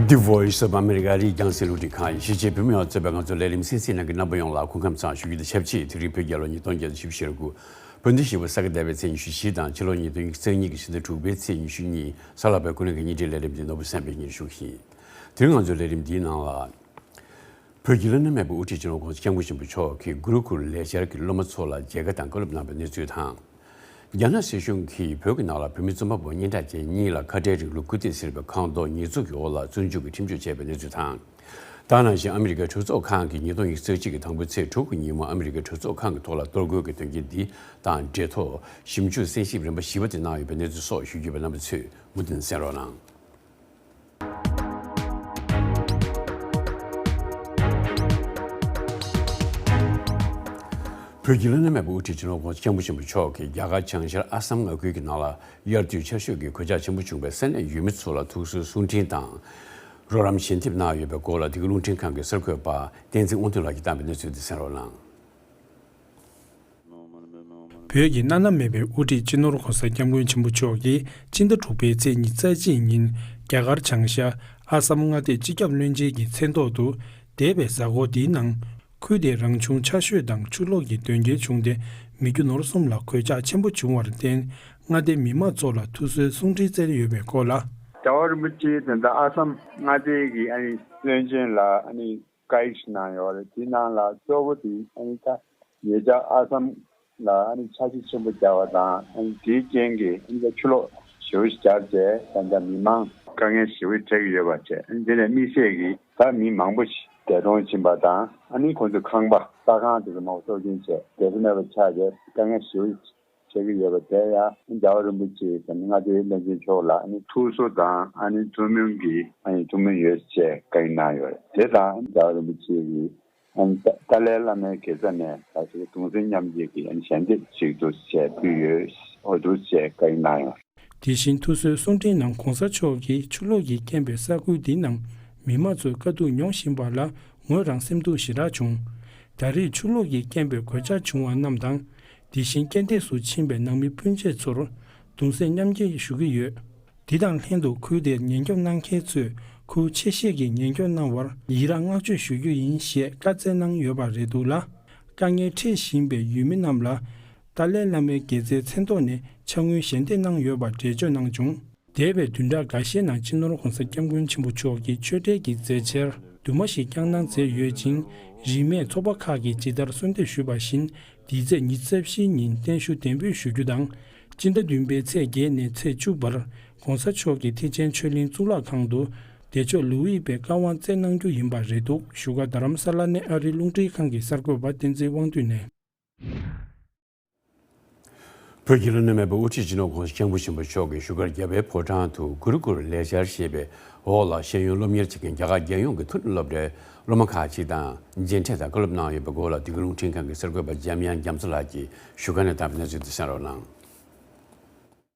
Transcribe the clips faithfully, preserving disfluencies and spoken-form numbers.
The Voice of America རིགས་རྒྱང་སྲིང་རླུང་འཕྲིན་ཁང་ཡིན། གཞིས་བྱེས་བོད་མི་ཡོངས་གཙོས་པའི་ང་ཚོའི་ལས་རིམ་གསན་གཟིགས་གནང་མཁན་རྣམ་པ་ཡོངས་ལ་སྐུ་ཁམས་བཟང་ཞུ་རྒྱུ་དང་ཆབས་ཅིག་དེ་རིང་བོད་རྒྱལ་ལོ་ཉིས་སྟོང་བརྒྱ་དང་བཞི་བཅུ་ཞེ་དགུ། བོད་ཟླ་བཞི་པ་ས་ག་ཟླ་བའི་ཚེས་ཉི་ཤུ་བཞི་དང་ཕྱི་ལོ་ཉིས་སྟོང་ཉི་ཤུ་རྩ་གཉིས་ཀྱི་ཕྱི་ཟླ་དྲུག་པའི་ཚེས་ཉི་ཤུ་གཉིས། གཟའ་ལྷག་པའི་སྐུ་ལུས་ཀྱི་བརྙན་འཕྲིན་ལས་རིམ་འདི་ནོར་བུ་སེམས་པས་སྙན་ཞུ་ཞིང་། དེ་རིང་ང་ཚོའི་ལས་རིམ་འདིའི་ནང་ལ། བོད་ཀྱི་བླ་ན་མེད་པའི་དབུ་ཁྲིད་སྤྱི་ནོར་༸གོང་ས་༸སྐྱབས་མགོན་ཆེན་པོ་མཆོག་གིས་གུ་རུ་ཀུལ་ལས་འཆར་གྱི་སློབ་མ་ཚོ་ལ་མཇལ་ཁ་དང་བཀའ་སློབ་གནང་བའི་གནས་ཚུལ་དང་། རྒྱ་ནག་སྲིད་གཞུང་གིས་བོད་ཀྱི་ནང་ལ་བོད་མི་རྩོམ་པ་པོ་སྙན་གྲགས་ཅན་གཉིས་ལ་ཁ་བྲལ་རིང་ལུགས་སྐུལ་འདེད་ཟེར་བའི་ཁ་མདོག་ཉེས་འཛུགས་ཀྱི་འོག་ལ་བཙོན་འཇུག་གི་ཁྲིམས་གཅོད་བྱས་པའི་གནས་ཚུལ་དང་། ད་ག་ནང་བཞིན་ཨ་མི་རི་ཀའི་གྲོས་ཚོགས་ཁང་གིས་ཉིས་སྟོང་ཉི་ཤུ་རྩ་གཅིག་གི་དང་པོའི་ཚེས་དྲུག་གི་ཉིན་མོ་ཨ་མི་རི་ཀའི་གྲོས་ཚོགས་ཁང་གི་ཐོག་ལ་གཏོར་རྒོལ་གྱི་དོན་རྐྱེན་འདི་དང་འབྲེལ་ཐོག་ཞིབ་འཇུག་གསན་ཞིབ་རིམ་པ་བཞི་པ་དེ་གནང་ཡོད་པའི་གནས་ཚུལ་སོགས་ཞུ་རྒྱུ་ཡོད་པས། རྣམ་པ་ཚོས་མུ་མཐུད་གསན་རོགས་གནང་། བོད་ཀྱི་བླ་ན་མེད་པའི་དབུ་ཁྲིད་སྤྱི་ནོར་༸གོང་ས་༸སྐྱབས་མགོན་ཆེན་པོ་མཆོག་གིས་རྒྱ་གར་བྱང་ཤར་ཨ་སམ་མངའ་ཁུལ་གྱི་ནང་ལ་དབྱར་དུས་ཆར་ཞོད་ཀྱི་གོད་ཆག་ཆེན་པོ་བྱུང་བའི་ས་གནས་ཡུལ་མི་ཚོ་ལ་ཐུགས་གསོའི་གསུང་འཕྲིན་དང་། རོགས་རམ་ཞལ་འདེབས་གནང་ཡོད་པའི་སྐོར་ལ་འདི་ག་རླུང་འཕྲིན་ཁང་གི་གསར་འགོད་པ་བསྟན་འཛིན་དབང་འདུས་ལགས་ཀྱིས་བཏང་བའི་གནས་ཚུལ་འདི་གསན་རོགས་གནང་། བོད་ཀྱི་བླ་ན་མེད་པའི་དབུ་ཁྲིད་སྤྱི་ནོར་༸གོང་ས་༸སྐྱབས་མགོན་ཆེན་པོ་མཆོག་གིས་སྤྱི་ཟླ་དྲུག་པའི་ཚེས་ཉི་ཤུ་རྩ་གཅིག་ཉིན་རྒྱ་གར་བྱང་ཤར་ཨ་སམ་མངའ་སྡེའི་སྤྱི་ཁྱབ་བློན་ཆེན་གྱི་མཚན་ཐོག་ཏུ་འདས་པའི་གཟའ་འཁོར་འདིའི་ནང་ཁུལ་དེའི་རང་བྱུང་ཆར་ཞོད་དང་ཆུ་ལོག་གི་དོན་རྐྱེན་བྱུང་སྟེ་མི་རྒྱུ་ནོར་གསུམ་ལ་གོད་ཆག་ཆེན་པོ་བྱུང་བར་བརྟེན་མངའ་སྡེའི་མི་མང་ཚོ་ལ་ཐུགས་གསོའི་གསུང་འཕྲིན་བསྩལ་ཡོད་པའི་སྐོར་ལ། རྒྱལ་བ་རིན་པོ་ཆེ་དེ་འདྲ་ཨ་སམ་མངའ་སྡེ་གི་ཨ་ནི་བློན་ཆེན་ལ་ཨ་ནི་བཀའ་ཡིག་ཞིག་གནང་ཡོད་རེད། དེའི་ནང་ལ་གཙོ་བོ་དེ་ཨ་ནི་ད་ཉེ་ཆར་ཨ་སམ་ལ་ཨ་ནི་ཆར་ཆུ་ཆེན་པོ་བརྒྱབ་པ་དང་ཨ་ནི་དེའི་རྐྱེན་གྱིས་ཨ་ནི་ད་ཆུ་ལོག་ཞེ་པོ་ཞིག་བརྒྱབ་བྱས་ད་ལྟ་མི་མང་དཀའ་ངལ་ཞེ་པོ་འཕྲད་ཀྱི་ཡོད་པ་བྱས། ཨ་ནི་དེ་ནས་དམིགས་བསལ་གྱིས་ད་མི་མང་པོ་ཞིག་འདས་གྲོངས་ཕྱིན་པ་དང་ཨ་ནི་ཁོང་ཚོའི་ཁང་པ་ས་ཁང་དེ་ཚོ་མང་པོ་སྲོག་སྐྱོན་བྱས་བསྡད་ས་མེད་པ་ཆགས་བྱས་དཀའ་ངལ་ཞེ་པོ་ཞིག་བྱེད་ཀྱི་ཡོད་པ་དེ་ཡང་རྒྱལ་བ་རིན་པོ་ཆེ་དང་མངའ་སྡེའི་བློན་ཆེན་མཆོག་ལ་ཨ་ནི་ཐུགས་གསོ་དང་ཨ་ནི་ཐུགས་སྨོན་གྱི་ཨ་ནི་ཐུགས་སྨོན་ཡོད་ཅེས་བཀའ་ཡིག་གནང་ཡོད་རེད། དེ་དང་རྒྱལ་བ་རིན་པོ་ཆེ་གིས་ཨ་ནི་ཏཱ་ཏཱ་ལའི་བླ་མའི་དགེ་རྩ་ནས་ད་ཅིག་གདུང་སེམས་མཉམ་སྐྱེད་ཀྱི་ཨ་ནི་ཞལ་འདེབས་ཅིག་འདུག་ཅེས་ཕུལ་ཡོད། འོ་འདུག་ཅེས་བཀའ་ཡིག་གནང་ཡོད། དེ་བཞིན་ཐུགས་གསོའི་གསུང་འཕྲིན་ནང་གོང་ས་མཆོག་གིས་ཆུ་ལོག་གི་རྐྱེན་པས་ས་ཁུལ་འདིའི་ནང་མི་མང་ཚོའི་དཀའ་སྡུག་མྱོང་བཞིན་པ་ལ་ངོས་རང་སེམས་སྡུག་ཞེ་དྲག་བྱུང་། ད་རེས་ཆུ་ལོག་གི་རྐྱེན་པས་གོད་ཆག་བྱུང་བ་རྣམས་དང་། དེ་བཞིན་རྐྱེན་འདས་སུ་ཕྱིན་པའི་ནང་མི་སྤུན་མཆེད་ཚོར་གདུང་སེམས་མཉམ་སྐྱེད་ཞུ་གི་ཡོད། འདི་དང་ལྷན་དུ་ཁུལ་དེར་ཉེན་སྐྱོབ་གནང་མཁན་ཚོས་ཁུལ་ཆེ་ཤོས་ཀྱི་ཉེན་སྐྱོབ་གནང་བར་ཡི་རངས་བསྔགས་བརྗོད་ཞུ་རྒྱུ་ཡིན་ཞེས་བཀའ་སྩལ་གནང་ཡོད་པ་རེད་འདུག་ལ། དཀའ་ངལ་འཕྲད་བཞིན་པའི་ཡུལ་མི་རྣམས་ལ་ཏཱ་ལའི་བླ་མའི་དགེ་རྩའི་མཚན་ཐོག་ནས་ཕྱག་དངུལ་ཞལ་འདེབས་གནང་ཡོད་པ་འགྲེལ་བརྗོད་གནང་བྱུང་། འདས་པའི་བདུན་ཕྲག་འགའ་ཤས་ནང་སྤྱི་ནོར་༸གོང་ས་༸སྐྱབས་མགོན་ཆེན་པོ་མཆོག་གིས་ཆོས་འབྲེལ་གྱི་མཛད་འཆར་དུ་མ་ཞིག་བསྐྱངས་གནང་མཛད་ཡོད་ཅིང་། རིས་མེད་ཚོགས་པ་ཁག་གིས་ཇི་ལྟར་གསོལ་འདེབས་ཞུས་པ་བཞིན་འདིའི་ཚེས་ཉི་ཤུ་རྩ་བཞི་ཉིན་བརྟན་བཞུགས་གདན་འབུལ་ཞུ་རྒྱུ་དང་། སྤྱི་ཟླ་བདུན་པའི་ཚེས་བརྒྱད་ནས་ཚེས་བཅུ་བར་༸གོང་ས་མཆོག་གི་ཐེག་ཆེན་ཆོས་གླིང་གཙུག་ལག་ཁང་དུ་བདེ་མཆོག་ལུའུ་ཡི་པའི་བཀའ་དབང་སྩལ་གནང་རྒྱུ་ཡིན་པ་རེད་འདུག་བཞུགས་སྒར་རྡ་རམ་ས་ལ་ནས་ཨ་རིའི་རླུང་འཕྲིན་ཁང་གི་གསར་འགོད་པ་བསྟན་འཛིན་དབང་འདུས་ནས། བོད་ཀྱི་བླ་ན་མེད་པའི་དབུ་ཁྲིད་སྤྱི་ནོར་༸གོང་ས་༸སྐྱབས་མགོན་ཆེན་པོ་མཆོག་གིས་བཞུགས་སྒར་རྒྱལ་བའི་ཕོ་བྲང་དུ་གུ་རུ་ཀུལ་ལས་འཆར་ཞེས་པའི་འོག་ལ་ཤེས་ཡོན་སློབ་གཉེར་བྱེད་མཁན་རྒྱ་གར་རྒྱལ་ཡོངས་ཀྱི་མཐོ་རིམ་སློབ་གྲྭའི་སློབ་མ་ཁག་ཅིག་དང་མཇལ་འཕྲད་དང་བཀའ་སློབ་གནང་ཡོད་པའི་སྐོར་ལ་འདི་ག་རླུང་འཕྲིན་ཁང་གི་གསར་འགོད་པ་འཇམ་དབྱངས་རྒྱ་མཚོ་ལགས་ཀྱིས་བཞུགས་སྒར་ནས་བཏང་བའི་གནས་ཚུལ་དེ་གསན་རོགས་གནང་།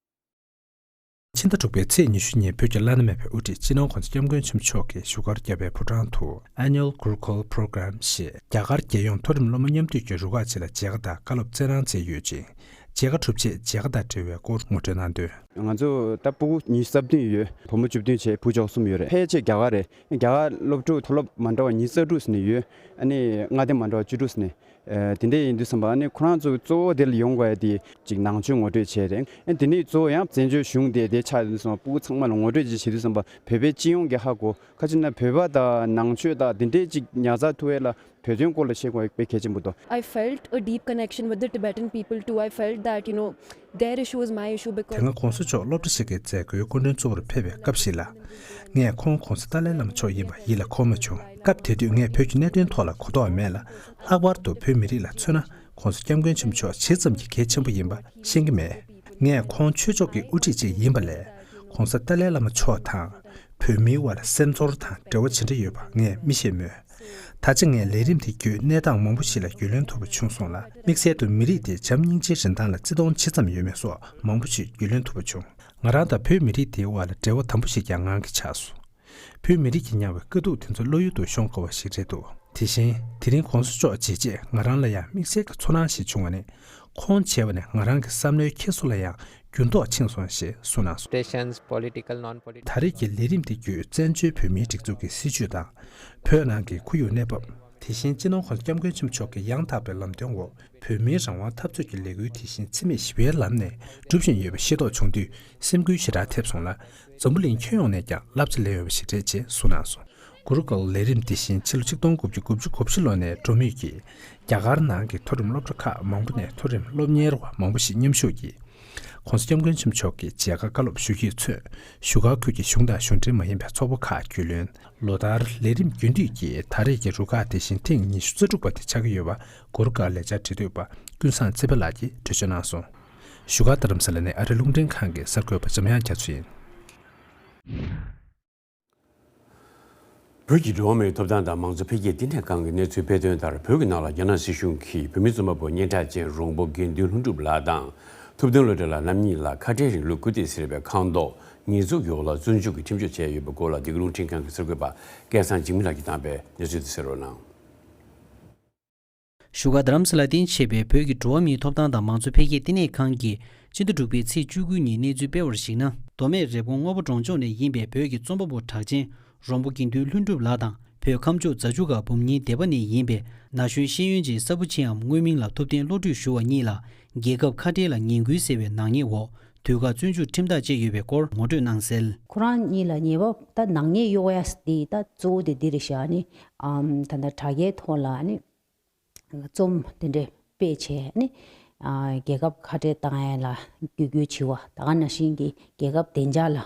ཕྱི་ཟླ་དྲུག་པའི་ཚེས་ཉི་ཤུ་ཉིན་བོད་ཀྱི་བླ་ན་མེད་པའི་དབུ་ཁྲིད་སྤྱི་ནོར་༸གོང་ས་༸སྐྱབས་མགོན་ཆེན་པོ་མཆོག་གིས་བཞུགས་སྒར་རྒྱལ་བའི་ཕོ་བྲང་དུ་Annual Gurukul Program ཞེས་རྒྱ་གར་རྒྱལ་ཡོངས་མཐོ་རིམ་སློབ་མ་མཉམ་འདུས་ཀྱི་རུ་ཁག་ཅིག་ལ་མཇལ་ཁ་དང་བཀའ་སློབ་སྩལ་གནང་མཛད་ཡོད་ཅིང་། མཇལ་ཁ་གྲུབ་རྗེས་མཇལ་ཁ་དང་འབྲེལ་བའི་སྐོར་ངོ་སྤྲོད་གནང་དོན། ང་ཚོ་ད་སྤུ་གུ་ཉི་ཤུ་རྩ་བདུན་ཡོད། བུ་མོ་བཅུ་བདུན་བྱས་བུ་བཅུ་གསུམ་ཡོད་རེད། ཕལ་ཆེར་རྒྱ་གར་རེད། རྒྱ་གར་སློབ་ཕྲུག་མཐོ་སློབ་མ་འདྲ་བ་ཉི་ཤུ་རྩ་དྲུག་ཟེར་ནས་ཡོད། ཨ་ནི་མངའ་སྡེ་མ་འདྲ་བ་བཅུ་དྲུག་ཟེར་ནས། ཨ་དེ་འདྲ་ཡིན་དུས་ཙམ་པ་ཨ་ནི་ཁོ་རང་ཚོ་གཙོ་བོ་དེ་ལ་ཡོང་དགོས་ཡ་དེ་ཅིག་ནང་ཆོས་ངོ་སྤྲོད་བྱས་རེད། ཨ་དེ་ནས་གཙོ་བོ་ཡང་བཙན་བྱོལ་གཞུང་དེ་དེ་ཆགས་ཡོད་དུས་ཙམ་པ་སྤུ་གུ་ཚང་མ་ལ་ངོ་སྤྲོད་ཅིག་བྱེད་དུས་ཙམ་པ་བོད་པའི་སྤྱི་ཡོངས་ཀྱི་ཧ་གོ། ཁ་ཅིག་ན་བོད་པ་དང་ནང་ཆོས་དང་དེ་འདྲས་ཅིག་ཉར་ཚགས་ཐུབ་ཡ་ལ་བོད་དོན་སྐོར་ལ་ཤེས་དགོས་དཔེ་གལ་ཆེན་པོ་འདུག I felt a deep connection with the Tibetan people too. I felt that, you know, their issue is my issue དེ་because སྔ་༸གོང་ས་མཆོག་སློབ་གྲྭ་ཞིག་གི་མཛད་སྒོའི་སྐུ་མགྲོན་གཙོ་བོར་ཕེབས་པའི་སྐབས་ཤིག་ལ། ངས་ཁོང་༸གོང་ས་ཏཱ་ལའི་བླ་མ་མཆོག་ཡིན་པ་ཡིད་ལ་འཁོར་མ་བྱུང་། སྐབས་དེ་དུས་ངས་བོད་ཀྱི་གནད་དོན་ཐོག་ལ་གོ་རྟོགས་མེད་ལ། ལྷག་པར་དུ་བོད་མི་རིགས་ལ་མཚོན་ན་༸གོང་ས་༸སྐྱབས་མགོན་ཆེན་པོ་མཆོག་ཇི་ཙམ་གྱིས་གལ་ཆེན་པོ་ཡིན་པ་ཤེས་ཀྱི་མེད། ངས་ཁོང་ཆོས་ཕྱོགས་ཀྱི་དབུ་ཁྲིད་ཅིག་ཡིན་པ་ལས། ༸གོང་ས་ཏཱ་ལའི་བླ་མ་མཆོག་དང་། བོད་མིའི་དབར་ལ་སེམས་ཚོར་དང་འབྲེལ་བ་ཇི་འདྲ་ཡོད་པ་ངས་མི་ཤེས་མོད། ད་ཆ་ངས་ལས་རིམ་དེ་བརྒྱུད་གནས་སྟངས་མང་པོ་ཞིག་ལ་རྒྱུས་ལོན་ཐུབ་པ་བྱུང་སོང་ལ། དམིགས་བསལ་དུ་མི་རིགས་དེ་བྱམས་སྙིང་རྗེའི་རིན་ཐང་ལ་བརྩི་མཐོང་ཇི་ཙམ་ཡོད་མེད་སོགས་མང་པོ་ཞིག་རྒྱུས་ལོན་ཐུབ་པ་བྱུང་། ང་རང་དང་བོད་མི་རིགས་དེའི་དབར་ལ་འབྲེལ་བ་དམ་པོ་ཞིག་ཀྱང་ངང་གིས་ཆགས་སོང་། བོད་མི་རིགས་ཀྱིས་མྱངས་པའི་དཀའ་སྡུག་དེ་ཚོ་བློ་ཡུལ་དུ་ཤོང་དཀའ་བ་ཞིག་རེད་འདུག་དེ་བཞིན་དེ་རིང་༸གོང་ས་མཆོག་མཇལ་རྗེས་ང་རང་ལ་ཡང་དམིགས་བསལ་གྱི་ཚོར་སྣང་ཞིག་བྱུང་བ་ནི། ཁོང་བྱས་པ་ནས་ང་རང་གི་བསམ་བློའི་འཁྱེར་སོ་ལ་ཡང་འགྱུར་ལྡོག་ཕྱིན་སོང་ཞེས་གསུངས་གནང་སོང་། Political, non-political. ད་རེས་ཀྱི་ལས་རིམ་དེ་བརྒྱུད་བཙན་བྱོལ་བོད་མིའི་སྒྲིག་འཛུགས་ཀྱི་སྲིད་བྱུས་དང་། བོད་ནང་གི་ཁོར་ཡུག་གནས་བབ། དེ་བཞིན་སྤྱི་ནོར་༸གོང་ས་༸སྐྱབས་མགོན་ཆེན་པོ་མཆོག་གི་ཡང་དག་པའི་ལམ་སྟོན་འོག་བོད་མིའི་རང་དབང་འཐབ་རྩོད་ཀྱི་ལས་འགུལ་དེ་བཞིན་འཚེ་མེད་ཞི་བའི་ལམ་ནས་སྒྲུབ་བཞིན་ཡོད་པ་ཤེས་རྟོགས་བྱུང་དུས་སེམས་འགུལ་ཞེ་དྲག་ཐེབས་སོང་ལ། འཛམ་བུ་གླིང་ཁྱོན་ཡོངས་ནས་ཀྱང་བསླབ་བྱ་ལེན་ཡོད་པ་ཞིག་རེད་ཅེས་གསུངས་གནང་སོང་། གུ་རུ་ཀུལ་ལས་རིམ་དེ་བཞིན་ཕྱི་ལོ་ཆིག་སྟོང་དགུ་བརྒྱ་དགུ་བཅུ་གོ་བཞི་ལོ་ནས་འགྲོ་མུས་ཀྱི་རྒྱ་གར་ནང་གི་མཐོ་རིམ་སློབ་གྲྭ་ཁག་མང་པོ་ནས་མཐོ་རིམ་སློབ་གཉེར་བ་མང་པོ་ཞིག་མཉམ་ཞུགས་ཀྱིས། ༸གོང་ས་༸སྐྱབས་མགོན་ཆེན་པོ་མཆོག་གི་མཇལ་ཁ་བཀའ་སློབ་ཞུ་རྒྱུས་མཚོན། བཞུགས་སྒར་ཁུལ་གྱི་གཞུང་དང་གཞུང་འབྲེལ་མ་ཡིན་པའི་ཚོགས་པ་ཁག་རྒྱུས་ལོན། ལོ་ལྟར་ལས་རིམ་རྒྱུན་མཐུད་ཀྱིས་ད་རེས་ཀྱི་རུ་ཁག་དེ་བཞིན་ཐེངས་ཉི་ཤུ་རྩ་དྲུག་པ་དེ་ཆགས་ཀྱི་ཡོད་པ་གུ་རུ་ཀུལ་ལས་འཆར་འབྲེལ་མཐུད་པ་ཀུན་བཟང་ཚེ་འཕེལ་ལགས་ཀྱིས་འགྲེལ་བརྗོད་གནང་སོང་། བཞུགས་སྒར་རྡ་རམ་ས་ལ་ནས་ཨ་རི་རླུང་འཕྲིན་ཁང་གི་གསར་འགོད་པ་འཇམ་དབྱངས་རྒྱ་མཚོ་ཡིན། བོད་ཀྱི་འགྲོ་བ་མིའི་ཐོབ་ཐང་དང་མང་གཙོ་འཕེལ་རྒྱས་བསྟི་གནས་ཁང་གི་གནས་ཚུལ་སྤེལ་དོན་ལྟར། བོད་ཀྱི་ནང་ལ་རྒྱ་ནག་སྲིད་གཞུང་གིས་བོད་མི་རྩོམ་པ་པོ་སྙན་གྲགས་ཅན་རོང་པོ་དགེ་འདུན་ལྷུན་གྲུབ་ལགས་དང་ཐུབ་བསྟན་བློ་གྲོས་ལགས་རྣམ་གཉིས་ལ་ཁ་བྲལ་རིང་ལུགས་སྐུལ་འདེད་ཟེར་བའི་ཁང་ཐོག་ཉེས་འཛུགས་འོག་ལ་བཙོན་འཇུག་གི་ཁྲིམས་གཅོད་བྱས་ཡོད་པའི་སྐོར་ལ། འདི་ག་རླུང་འཕྲིན་ཁང་གི་གསར་འགོད་པ་སྐལ་བཟང་འཇིགས་མེད་ལགས་ཀྱིས་བཏང་པའི་གནས་ཚུལ་དེ་གསན་རོགས་གནང་། བཞུགས་སྒར་རྡ་རམ་ས་ལ་རྟེན་བྱས་པའི་བོད་ཀྱི་འགྲོ་བ་མིའི་ཐོབ་ཐང་དང་མང་གཙོ་འཕེལ་རྒྱས་བསྟི་གནས་ཁང་གིས་སྤྱི་ཟླ་དྲུག་པའི་ཚེས་བཅུ་དགུ་ཉིན་གནས་ཚུལ་སྤེལ་བར་གཞིགས་ན། མདོ་སྨད་རེབ་གོང་དངོས་པོ་གྲོང་ཆོག་ནས་ཡིན་པའི་བོད་ཀྱི་རྩོམ་པ་པོ་གྲགས་ཅན་རོང་པོ་དགེ་འདུན་ལྷུན་གྲུབ་ལགས་དང་། བོད་ཁམས་ཕྱོགས་རྫ་ཆུ་སྒང་འབུམ་གཉིས་སྡེ་པ་ནས་ཡིན་པའི་ན་གཞོན་ཤེས་ཡོན་ཅན་ས་བུ་ཆེའམ་དངོས་མིང་ལ་ཐུབ་བསྟན་བློ་གྲོས་ཞུ་བ་གཉིས་ལ་རྒྱལ་ཁབ་ཁ་བྲལ་ལ་ངན་སྐུལ་ཟེར་བའི་ནག་ཉེས་འོག་དུས་བཀག་བཙོན་འཇུག་ཁྲིམས་ཐག་བཅད་ཡོད་པའི་སྐོར་ངོ་སྤྲོད་གནང་གསལ། ཁོ་རང་གཉིས་ལ་ཉེས་པ་ད་ནག་ཉེས་གཡོག་ཡ་དེ་ད་གཙོ་བོ་དེ་འདི་རེད་ཤག་ནི། ཨམ་ད་ལྟ་དྲ་རྒྱའི་ཐོག་ལ་ནི། རྩོམ་དེ་འདྲ་སྤེལ་བྱས་ནི། ཨ་རྒྱལ་ཁབ་ཁ་བྲལ་བཏང་ཡ་ལ་བརྒྱུད་སྐུལ་བྱེད་པ། ད་ག་ནང་བཞིན་གྱི་རྒྱལ་ཁབ་བདེ་འཇགས་ལ་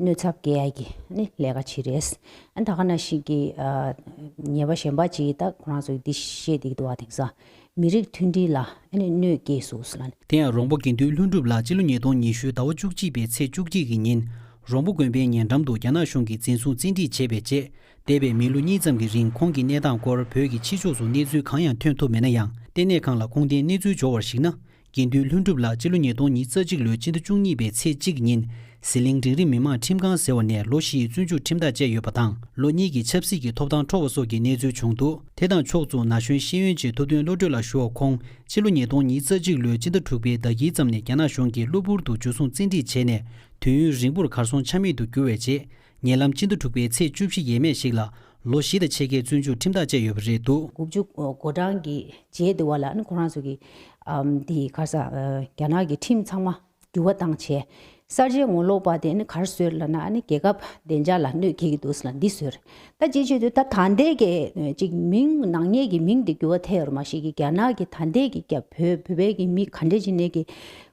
གནོད་འཚེ་སྐྱེལ་ཡ་གི་ནི་ལས་ཀ་བྱེད་རེད། ཨ་ད་ག་ནང་བཞིན་གྱི་ཨ་ཉེས་པ་གཞན་པ་ཅིག་ད་ཁོ་རང་ཚོས་འདི་བཤད་བསྡད་ཀྱི་འདུག་བ། དེང་སང་མི་རིགས་མཐུན་སྒྲིལ་ལ་ཨ་ནི་གནོད་སྐྱེལ་སོང་ལ། དེ་ཡང་རོང་པོ་དགེ་འདུན་ལྷུན་གྲུབ་ལགས་སྤྱི་ལོ་ཉིས་སྟོང་ཉི་ཤུ་ཟླ་བ་བཅུ་གཅིག་པའི་ཚེས་བཅུ་གཅིག་གི་ཉིན། རོང་པོ་དགོན་པའི་ཉེ་འགྲམ་དུ་རྒྱ་ནག་གཞུང་གིས་འཛིན་བཟུང་བཙན་ཁྲིད་བྱས་པའི་རྗེས། འདས་པའི་མི་ལོ་གཉིས་ཙམ་གྱི་རིང་ཁོང་གི་གནས་སྟངས་སྐོར་བོད་ཀྱི་ཕྱི་ཕྱོགས་སུ་གནས་ཚུལ་གང་ཡང་ཐོན་ཐུབ་མེད་ན་ཡང་། ལྟེ་གནས་ཁང་ལ་ཁུངས་ལྡན་གནས་ཚུལ་འབྱོར་བར་གཞིགས་ན། དགེ་འདུན་ལྷུན་གྲུབ་ལགས་སྤྱི་ལོ་ཉིས་སྟོང་ཉེར་གཅིག་ལོའི་ཕྱི་ཟླ་བཅུ་གཉིས་པའི་ཚེས་གཅིག་ཉིན། ཟི་ལིང་འབྲིང་རིམ་མི་མང་ཁྲིམས་ཁང་ཟེར་བ་ནས་ལོ་བཞིའི་བཙོན་འཇུག་ཁྲིམས་ཐག་བཅད་ཡོད་པ་དང་། ལོ་གཉིས་ཀྱི་ཆབ་སྲིད་ཀྱི་ཐོབ་ཐང་འཕྲོག་པ་སོགས་ཀྱི་གནས་ཚུལ་བྱུང་འདུག་དེ་དང་ཕྱོགས་མཚུངས་ན་གཞོན་ཤེས་ཡོན་ཅན་ཐུབ་བསྟན་བློ་གྲོས་ལ་ཞུ་བ། ཁོང་ཕྱི་ལོ་ཉིས་སྟོང་ཉེར་གཅིག་ལོའི་སྤྱི་ཟླ་དྲུག་པའི་ཟླ་དཀྱིལ་ཙམ་ནས་རྒྱ་ནག་གཞུང་གིས་གློ་བུར་དུ་འཇུ་བཟུང་བཙན་ཁྲིད་བྱས་ནས། དུས་ཡུན་རིང་པོར་གར་སོང་ཆ་མེད་དུ་གྱུར་བའི་རྗེས། ཉེ་ལམ་སྤྱི་ཟླ་དྲུག་པའི་ཚེས་བཅུ་བཞི་ཡས་མས་ཤིག་ལ། ལོ་བཞི་དང་ཕྱེད་ཀའི་བཙོན་འཇུག་ཁྲིམས་ཐག་བཅད་ཡོད་པ་རེད་འདུག་དགུ་བཅུ་གོ་གྲངས་ཀྱི་རྗེས་དེ་བ་ལ་ནི་ཁོ་རང་ཚོ་གི་ཨམ་དེ་ག་རེ་ཟ། རྒྱ་ནག་གི་ཁྲིམས་ཚང་མ་འགྱུར་བ་བཏང་བྱས། གསར་བརྗེ་ངོ་ལོག་པ་དེ་ནི་ག་རེ་བཟོས་ལབ་ན། ཨ་ནི་རྒྱལ་ཁབ་བདེ་འཇགས་ལ་གནོད་སྐྱེལ་གྱི་འདུག་ཟེར་ལ་འདི་བཟོས་རེད། ད་ཅིའི་ཕྱིར་དུ་ད་ད་ལྟའི་གི་ཅིག་མིང་ནག་ཉེས་ཀྱི་མིང་དེ་འགྱུར་བ་ཐེབས་ཡོད་རེད། མ་གཞི་གི་རྒྱ་ནག་གི་ད་ལྟའི་གི་རྒྱ་བོད་བོད་པའི་གི་མི་ག་འདྲས་ཅིག་ནས་གི་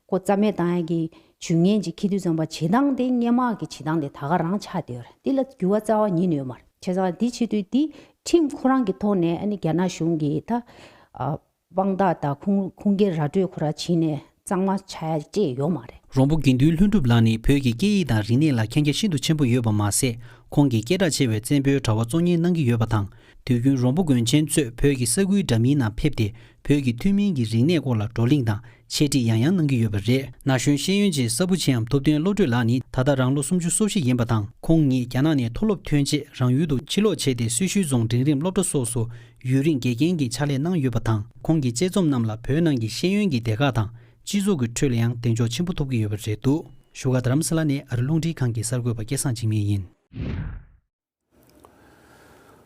ཁོ་རྩ་མེད་བཏང་ཡ་གི་ཇུས་ངན་ཅིག་འཁྱེར་དུས་ཙམ་པ་བྱེད་སྟངས་དེ་སྔོན་མ་གི་བྱེད་སྟངས་དེ་ད་ག་རང་ཆགས་བསྡད་ཡོད་རེད། འདི་ལ་འགྱུར་བ་རྩ་བ་ཉིད་ནས་ཡོད་མ་རེད། བྱས་ཙང་འདི་བྱེད་དུས་འདི་ཁྲིམས་ཁོ་རང་གི་ཐོག་ནས་ཨ་ནི་རྒྱ་ནག་གཞུང་གིས་ད་ཨ་དཔང་རྟགས་དང་ཁུངས་ཁུངས་སྐྱེལ་ར་སྤྲོད་ཁོ་རང་བྱས་ནས་གཙང་མ་ཆགས་ཡ་ཅིག་ཡོད་མ་རེད། རོང་པོ་དགེ་འདུན་ལྷུན་གྲུབ་ལགས་ནི་བོད་ཀྱི་སྐད་ཡིག་དང་རིག་གནས་ལ་མཁྱེན་རྒྱ་ཤིན་ཏུ་ཆེན་པོ་ཡོད་པ་མ་ཟད། ཁོང་གིས་སྐད་གྲགས་ཆེ་བའི་བཙན་པོའི་དྲ་བ་གཙོ་གཉེར་གནང་གི་ཡོད་པ་དང་། དུས་རྒྱུན་རོང་པོ་དགོན་ཆེན་གཙོས་བོད་ཀྱི་ས་ཁུལ་འདྲ་མིན་ནང་ཕེབས་ཏེ། བོད་ཀྱི་ཐུན་མིན་གྱི་རིག་གནས་སྐོར་ལ་བགྲོ་གླེང་དང་འཆད་ཁྲིད་ཡང་ཡང་གནང་གི་ཡོད་པ་རེད། ན་གཞོན་ཤེས་ཡོན་ཅན་ས་བུ་ཆེའམ་ཐུབ་བསྟན་བློ་གྲོས་ལགས་ནི་ད་ལྟ་རང་ལོ་སུམ་ཅུ་སོ་བཞི་ཡིན་པ་དང་། ཁོང་ཉིད་རྒྱ་ནག་ནས་མཐོ་སློབ་ཐོན་རྗེས་རང་ཡུལ་དུ་ཕྱིར་ལོག་བྱས་ཏེ། སེར་ཤུལ་རྫོང་འབྲིང་རིམ་སློབ་གྲྭ་སོགས་སུ་ཡུན་རིང་དགེ་རྒན་གྱི་ཕྱག་ལས་གནང་ཡོད་པ་དང་། ཁོང་གི་དཔྱད་རྩོམ་རྣམས་ལ་བོད་ནང་གི་ཤེས་ཡོན་གྱི་སྡེ་ཁག་དང་སྤྱི་ཚོགས་ཀྱི་ཁྲོད་ལ་ཡང་གདེང་འཇོག་ཆེན་པོ་ཐོབ་ཀྱི་ཡོད་པ་རེད་འདུག་བཞུགས་སྒར་རྡ་རམ་ས་ལ་ནས་ཨ་རི་རླུང་འཕྲིན་ཁང་གི་གསར་འགོད་པ་སྐལ་བཟང་འཇིགས་མེད་ཡིན།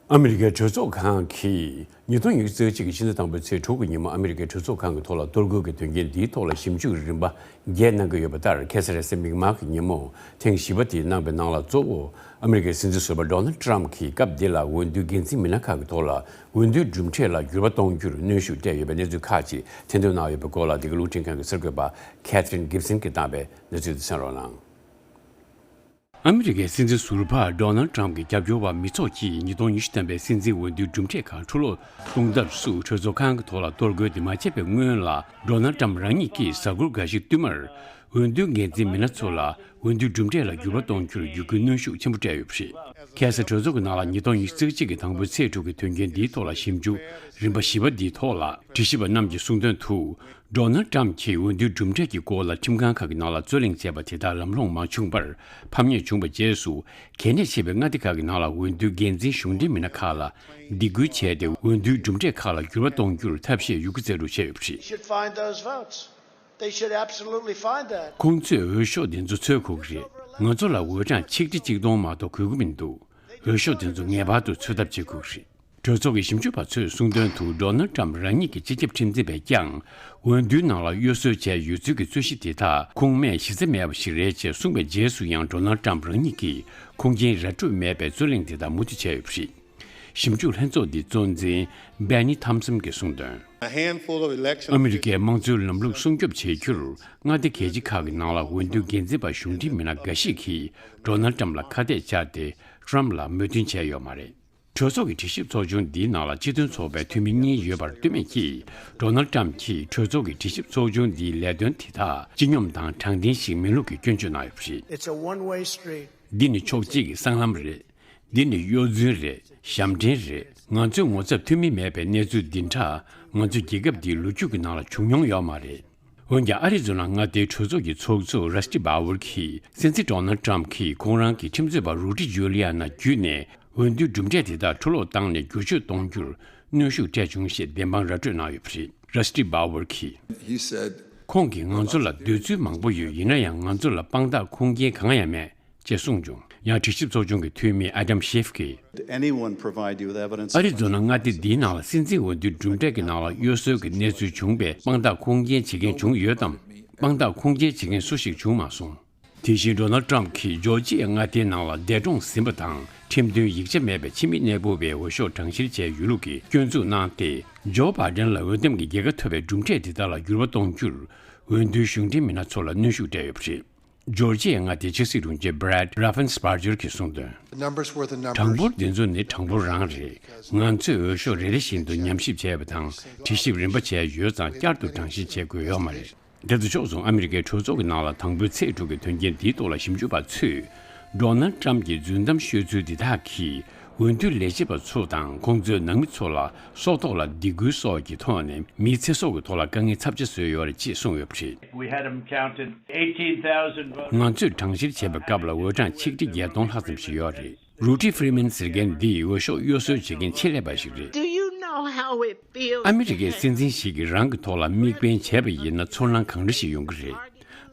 ཨ་མི་རི་ཀའི་གྲོས་ཚོགས་ཁང་གིས་ཉིས་སྟོང་ཉི་ཤུ་རྩ་གཅིག་གི་ཕྱི་ཟླ་དང་པོའི་ཚེས་དྲུག་གི་ཉིན་མོ་ཨ་མི་རི་ཀའི་གྲོས་ཚོགས་ཁང་གི་ཐོག་ལ་གཏོར་རྒོལ་གྱི་དོན་རྐྱེན་འདིའི་ཐོག་ལ་ཞིབ་འཇུག་རིམ་པ་བརྒྱད་གནང་གི་ཡོད་པ་ལྟར། ཁ་སང་རེས་གཟའ་མིག་དམར་གྱི་ཉིན་མོ་ཐེངས་བཞི་པ་དེ་གནང་པའི་ནང་ལ། གཙོ་བོ་ཨ་མི་རི་ཀའི་སྲིད་འཛིན་ཟུར་པ་ཌོ་ནལ་ཌི་ཊརམ་གྱིས་སྐབས་འདི་ལ་འོས་བསྡུའི་འགན་འཛིན་མི་སྣ་ཁག་གི་ཐོག་ལ་འོས་བསྡུའི་གྲུབ་འབྲས་ལ་འགྱུར་བ་གཏོང་རྒྱུར་གནོན་ཤུགས་སྤྲད་ཡོད་པའི་གནས་ཚུལ་ཁག་ཅིག་ཐེར་འདོན་གནང་ཡོད་པའི་སྐོར་ལ། འདི་ག་རླུང་འཕྲིན་ཁང་གི་གསར་འགོད་པ་ཁེ་ཐི་རིན་གིབ་སན་གྱིས་བཏང་པའི་གནས་ཚུལ་དེ་གསན་རོགས་གནང་། ཨ་མི་རི་ཀའི་སྲིད་འཛིན་ཟུར་པ་ཌོ་ནལ་ཌི་ཊརམ་གྱི་རྒྱབ་སྐྱོར་བ་མི་ཚོགས་ཀྱིས་ཉིས་སྟོང་ཉི་ཤུ་ཐམ་པའི་སྲིད་འཛིན་འོས་བསྡུའི་གྲུབ་འབྲས་ཁག་འཁྲུ་སློག་གཏོང་ཐབས་སུ་གྲོས་ཚོགས་ཁང་གི་ཐོག་ལ་གཏོར་རྒོལ་དེ་མ་བྱས་པའི་སྔོན་ལ། ཌོ་ནལ་ཌི་ཊརམ་རང་ཉིད་ཀྱིས་གཟའ་འཁོར་འགའ་ཞིག་བསྟུད་མར་ འོས་བསྡུའི་འགན་འཛིན་མི་སྣ་ཚོ་ལ་འོས་བསྡུའི་གྲུབ་འབྲས་ལ་འགྱུར་བ་གཏོང་རྒྱུར་བརྒྱུད་སྐུལ་གནོན་ཤུགས་ཆེན་པོ་སྤྲད་ཡོད་པ་རེད། ཁ་སང་གྲོས་ཚོགས་ཀྱི་ནང་ལ་ཉིས་སྟོང་ཉི་ཤུ་རྩ་གཅིག་གི་དང་པོའི་ཚེས་དྲུག་གི་དོན་རྐྱེན་འདིའི་ཐོག་ལ་ཞིབ་འཇུག་རིམ་པ་བཞི་པ་འདིའི་ཐོག་ལ་དྲི་ཞིབ་པ་རྣམས་ཀྱིས་གསུངས་དོན་དུ། ཌོ་ནལ་ཊམ་གྱིས་འོས་བསྡུའི་གྲུབ་འབྲས་ཀྱི་སྐོར་ལ་ཁྲིམས་ཁང་ཁག་གི་ནང་ལ་རྩོད་གླེང་བྱས་པ་དེ་དག་ལམ་ལྷོང་མ་བྱུང་བར་ཕམ་ཉེས་བྱུང་བའི་རྗེས་སུ། གལ་གནད་ཆེ་བའི་མངའ་སྡེ་ཁག་གི་ནང་ལ་འོས་བསྡུའི་འགན་འཛིན་གཞུང་འབྲེལ་མི་སྣ་ཁག་ལ་སྡིགས་སྐུལ་བྱས་ཏེ། འོས་བསྡུའི་གྲུབ་འབྲས་ཁག་ལ་འགྱུར་བ་གཏོང་རྒྱུར་ཐབས་ཤེས་ཡོད་རྒུ་རྩལ་སྤྲུགས་བྱས་ཡོད་པ་རེད། Should find those votes. They should absolutely find that. ཁོང་ཚོས་འོས་ཤོག་འདི་ཚོ་འཚོལ་དགོས་ཀྱི་རེད། ང་ཚོ་ལ་འོས་གྲངས་ཆིག་ཁྲི་གཅིག་སྟོང་མ་གཏོགས་དགོས་ཀྱི་མི་འདུག་འོས་ཤོག་འདི་ཚོ་ངེས་པར་དུ་འཚོལ་ཐབས་བྱེད་དགོས་ཀྱི་རེད། གྲོས་ཚོགས་ཀྱི་ཞིབ་འཇུག་པ་ཚོས་གསུངས་དོན་དུ། ཌོ་ནལ་ཊམ་རང་ཉིད་ཀྱི་སྤྱི་ཁྱབ་ཁྲིམས་འཛིན་པས་ཀྱང་འོས་བསྡུའི་ནང་ལ་གཡོ་ཟོལ་བྱས་ཡོད་ཚུལ་གྱི་རྩོད་གཞི་དེ་དག་ཁུངས་མེད་གཞི་རྩ་མེད་པ་ཞིག་རེད་ཅེས་གསུངས་པའི་རྗེས་སུ་ཡང་ཌོ་ནལ་ཊམ་རང་ཉིད་ཀྱིས་ཁུངས་སྐྱེལ་ར་སྤྲོད་མེད་པའི་རྩོད་གླེང་དེ་དག་མུ་མཐུད་བྱས་ཡོད་པ་རེད། ཞིབ་འཇུག་ལྷན་ཚོགས་འདིའི་གཙོ་འཛིན་བྷེ་ནི་ཐམ་སམ་གྱིས་གསུངས་དོན། A handful of election ཨ་མི་རི་ཀའི་དམངས་གཙོའི་ལམ་ལུགས་སྲུང་སྐྱོབ་བྱེད་རྒྱུར་མངའ་སྡེ་གལ་ཆེ་ཁག་གི་ནང་ལ་འོས་བསྡུའི་འགན་འཛིན་པ་གཞུང་འབྲེལ་མི་སྣ་འགའ་ཞིག་གིས་ཌོ་ནལ་ཊམ་ལ་ཁ་གཏད་བཅག་སྟེ། ཊམ་ལ་མོས་མཐུན་བྱས་ཡོད་མ་རེད། གྲོས་ཚོགས་ཀྱི་དྲི་ཞིབ་ཚོགས་ཆུང་འདིའི་ནང་ལ་སྤྱི་མཐུན་ཚོགས་པའི་འཐུས་མི་གཉིས་ཡོད་པར་ལྟོས་མེད་ཀྱིས། ཌོ་ནལ་ཊམ་གྱིས་གྲོས་ཚོགས་ཀྱི་དྲི་ཞིབ་ཚོགས་ཆུང་འདིའི་ལས་དོན་དེ་དག་སྤྱི་སྙོམས་དང་དྲང་བདེན་ཞིག་མིན་ལུགས་ཀྱི་སྐྱོན་བརྗོད་གནང་ཡོད་པ་རེད། It's a one-way street. འདི་ནི་ཕྱོགས་གཅིག་གི་སྲང་ལམ་རེད། འདི་ནི་གཡོ་རྫུན་རེད། ཞབས་འདྲེན་རེད། ང་ཚོའི་ངོ་ཚབ་ཐུབ་མིན་མེད་པའི་གནས་ཚུལ་འདི་འདྲ་ང་ཚོའི་རྒྱལ་ཁབ་འདིའི་ལོ་རྒྱུས་ཀྱི་ནང་ལ་བྱུང་མྱོང་ཡོད་མ་རེད། འོན་ཀྱང་། ཨ་རི་ཛོ་ན་མངའ་སྡེའི་གྲོས་ཚོགས་ཀྱི་ཚོགས་གཙོ་ར་སི་ཊི་བྷ་ཝར་གྱིས། སྲིད་འཛིན་ཌོ་ནལ་ཊམ་གྱིས་ཁོང་རང་གི་ཁྲིམས་རྩོད་པ་རུ་ཌི་ཇུ་ལི་ཡ་ན་བརྒྱུད་ནས། འོས་བསྡུའི་གྲུབ་འབྲས་དེ་དག་འཕྲོ་བརླག་བཏང་ནས་བསྒྱུར་བཅོས་གཏོང་རྒྱུར་གནོན་ཤུགས་སྤྲད་བྱུང་ཞེས་བདེན་དཔང་ར་སྤྲོད་གནང་ཡོད་པ་རེད། ར་སི་ཊི་བྷ་ཝར་གྱིས། He said, ཁོང་གིས་ང་ཚོ་ལ་འདོད་ཚུལ་མང་པོ་ཡོད། ཡིན་ན་ཡང་ང་ཚོ་ལ་དཔང་རྟགས་ཁུངས་སྐྱེལ་གང་ཡང་མེད། ཅེས་གསུངས་བྱུང་། ཡང་། དྲི་ཞིབ་ཚོགས་ཆུང་གི་འཐུས་མི་ཨ་དམ་ཤིབ་ཀྱིས། Did anyone provide you with evidence? ཨ་རི་ཛོ་ན་མངའ་སྡེ་འདིའི་ནང་ལ་སྲིད་འཛིན་འོས་བསྡུའི་གྲུབ་འབྲས་ཀྱི་ནང་ལ་གཡོ་ཟོལ་གྱི་གནས་ཚུལ་བྱུང་བའི་དཔང་རྟགས་ཁུངས་སྐྱེལ་བྱེད་མཁན་བྱུང་ཡོད་དམ། དཔང་རྟགས་ཁུངས་སྐྱེལ་བྱེད་མཁན་སུ་ཞིག་བྱུང་མ་སོང་། དེ་བཞིན་ཌོ་ནལ་ཊམ་གྱིས་ཇོར་ཇི་ཡ་མངའ་སྡེའི་ནང་ལ་འདས་གྲོངས་ཟིན་པ་དང་ཁྲིམས་མཐུན་ཡིག་ཆ་མེད་པའི་ཕྱི་མི་གནས་སྤོ་བའི་འོས་ཤོག་གྲངས་བཤེར་བྱས་ཡོད་ལུགས་ཀྱི་སྐྱོན་འཛུགས་གནང་སྟེ། ཇོ་བྷ་ཌེན་ལ་འོས་འདེམས་ཀྱི་རྒྱལ་ཁ་ཐོབ་པའི་གྲུབ་འབྲས་དེ་དག་ལ་འགྱུར་བ་གཏོང་རྒྱུར་འོས་བསྡུའི་གཞུང་འབྲེལ་མི་སྣ་ཚོ་ལ་གནོན་ཤུགས་སྤྲད་ཡོད་པ་རེད། ཇོར་ཇི་ཡའི་མངའ་སྡེའི་ཕྱི་སྲིད་དྲུང་ཆེ་Brad Raffensperger གྱིས་གསུངས་དོན། The numbers were the numbers. གྲངས་འབོར་འདི་ཚོ་ནི་གྲངས་འབོར་རང་རེད། ང་ཚོས་འོས་ཤོག་རེ་རེ་བཞིན་དུ་ཉམས་ཞིབ་བྱས་པ་དང་། དྲི་ཞིབ་རིམ་པ་བྱས་ཡོད་ཙང་། བསྐྱར་དུ་གྲངས་བཤེར་བྱེད་དགོས་ཡོད་མ་རེད། དེ་དང་ཕྱོགས་མཚུངས། ཨ་མི་རི་ཀའི་གྲོས་ཚོགས་ཀྱི་ནང་ལ་དང་པོའི་ཚེས་དྲུག་གི་དོན་རྐྱེན་འདིའི་ཐོག་ལ་ཞིབ་འཇུག་པ་ཚོས། ཌོ་ནལ་ཊམ་གྱི་རྫུན་གཏམ་ཤོད་ཚུལ་འདི་དག་གིས། འོས་བསྡུའི་ལས་བྱེད་པ་ཚོ་དང་ཁོང་ཚོའི་ནང་མི་ཚོ་ལ་སྲོག་ཐོག་ལ་སྡིགས་སྐུལ་སོགས་ཀྱི་ཐོག་ནས་མིའི་ཚེ་སྲོག་གི་ཐོག་ལ་དཀའ་ངལ་ཚབས་ཆེ་བཟོས་ཡོད་རེད་ཅེས་གསུངས་ཡོད་པ་རེད། We had them counted eighteen thousand votes. ང་ཚོས་གྲངས་བཤེར་བྱས་པའི་སྐབས་ལ་འོས་གྲངས་ཆིག་ཁྲི་བརྒྱད་སྟོང་ལྷག་ཙམ་ཞིག་ཡོད་རེད། རུ་ཊི་ཧྥི་རི་མན་ཟེར་མཁན་འདི་འོས་ཤོག་གཡོ་ཟོལ་བྱེད་མཁན་ཆེད་ལས་པ་ཞིག་རེད། Do you know how it feels? ཨ་མི་རི་ཀའི་སྲིད་འཛིན་ཞིག་གིས་རང་གི་ཐོག་ལ་དམིགས་འབེན་བྱས་པ་ཡིན་ན་ཚོར་སྣང་གང་འདྲ་ཞིག་ཡོང་གི་རེད།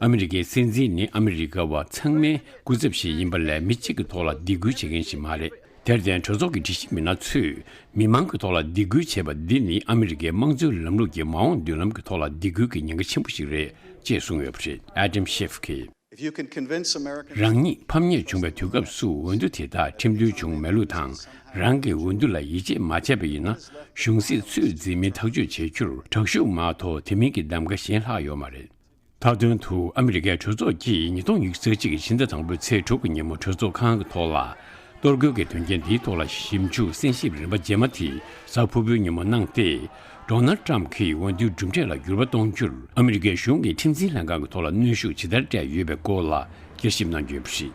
ཨ་མི་རི་ཀའི་སྲིད་འཛིན་ནི་ཨ་མི་རི་ཀ་བ་ཚང་མའི་སྐུ་ཚབ་ཞིག་ཡིན་པ་ལས་མི་གཅིག་གི་ཐོག་ལ་སྡིགས་སྐུལ་བྱེད་མཁན་ཞིག་མ་རེད། དེར་བརྟེན་གྲོས་ཚོགས་ཀྱི་དྲི་ཞིབ་མི་སྣ་ཚོས་མི་མང་གི་ཐོག་ལ་སྡིགས་སྐུལ་བྱས་པ་འདི་ནི་ཨ་མི་རི་ཀའི་དམངས་གཙོའི་ལམ་ལུགས་ཀྱི་མ་འོངས་མདུན་ལམ་གྱི་ཐོག་ལ་སྡིགས་སྐུལ་གྱི་ཉེན་ཁ་ཆེན་པོ་ཞིག་རེད་ཅེས་གསུངས་ཡོད་པ་རེད། ཨ་དམ་ཤིབ་ཀྱིས། If you can convince Americans རང་ཉིད་ཕམ་ཉེས་བྱུང་བའི་དུས་སྐབས་སུ་འོས་བསྡུ་དེ་དག་ཁྲིམས་མཐུན་བྱུང་མེད་ལུགས་དང་། རང་གི་འོས་བསྡུ་ལ་ཡིད་ཆེས་མ་བྱས་པ་ཡིན་ན། གཞུང་སྲིད་ཚོད་འཛིན་མིན་ཐག་གཅོད་བྱེད་རྒྱུར་དྲག་ཤུགས་མ་གཏོགས་དེ་མིན་གྱི་གདམ་ག་གཞན་ལྷག་ཡོད་མ་རེད། མཐའ་དོན་དུ་ཨ་མི་རི་ཀའི་གྲོས་ཚོགས་ཀྱིས་ཉིས་སྟོང་ཉི་ཤུ་རྩ་གཅིག་གི་ཕྱི་ཟླ་དང་པོའི་ཚེས་དྲུག་གི་ཉིན་མོ་གྲོས་ཚོགས་ཁང་གི་ཐོག་ལ། གཏོར་རྒོལ་གྱི་དོན་རྐྱེན་འདིའི་ཐོག་ལ་ཞིབ་འཇུག་གསན་ཞིབ་རིམ་པ་རྗེས་མ་དེ་གཟའ་ཕུར་བུའི་ཉིན་མོ་གནང་སྟེ། ཌོ་ནལ་ཊམ་གྱིས་འོས་བསྡུའི་གྲུབ་འབྲས་ལ་འགྱུར་བ་གཏོང་རྒྱུར་ཨ་མི་རི་ཀའི་གཞུང་གི་ཁྲིམས་འཛིན་ལྷན་ཁང་གི་ཐོག་ལ་གནོན་ཤུགས་ཇི་ལྟར་སྤྲད་ཡོད་པའི་སྐོར་ལ་དཔྱད་ཞིབ་གནང་གི་ཡོད་པ་རེད།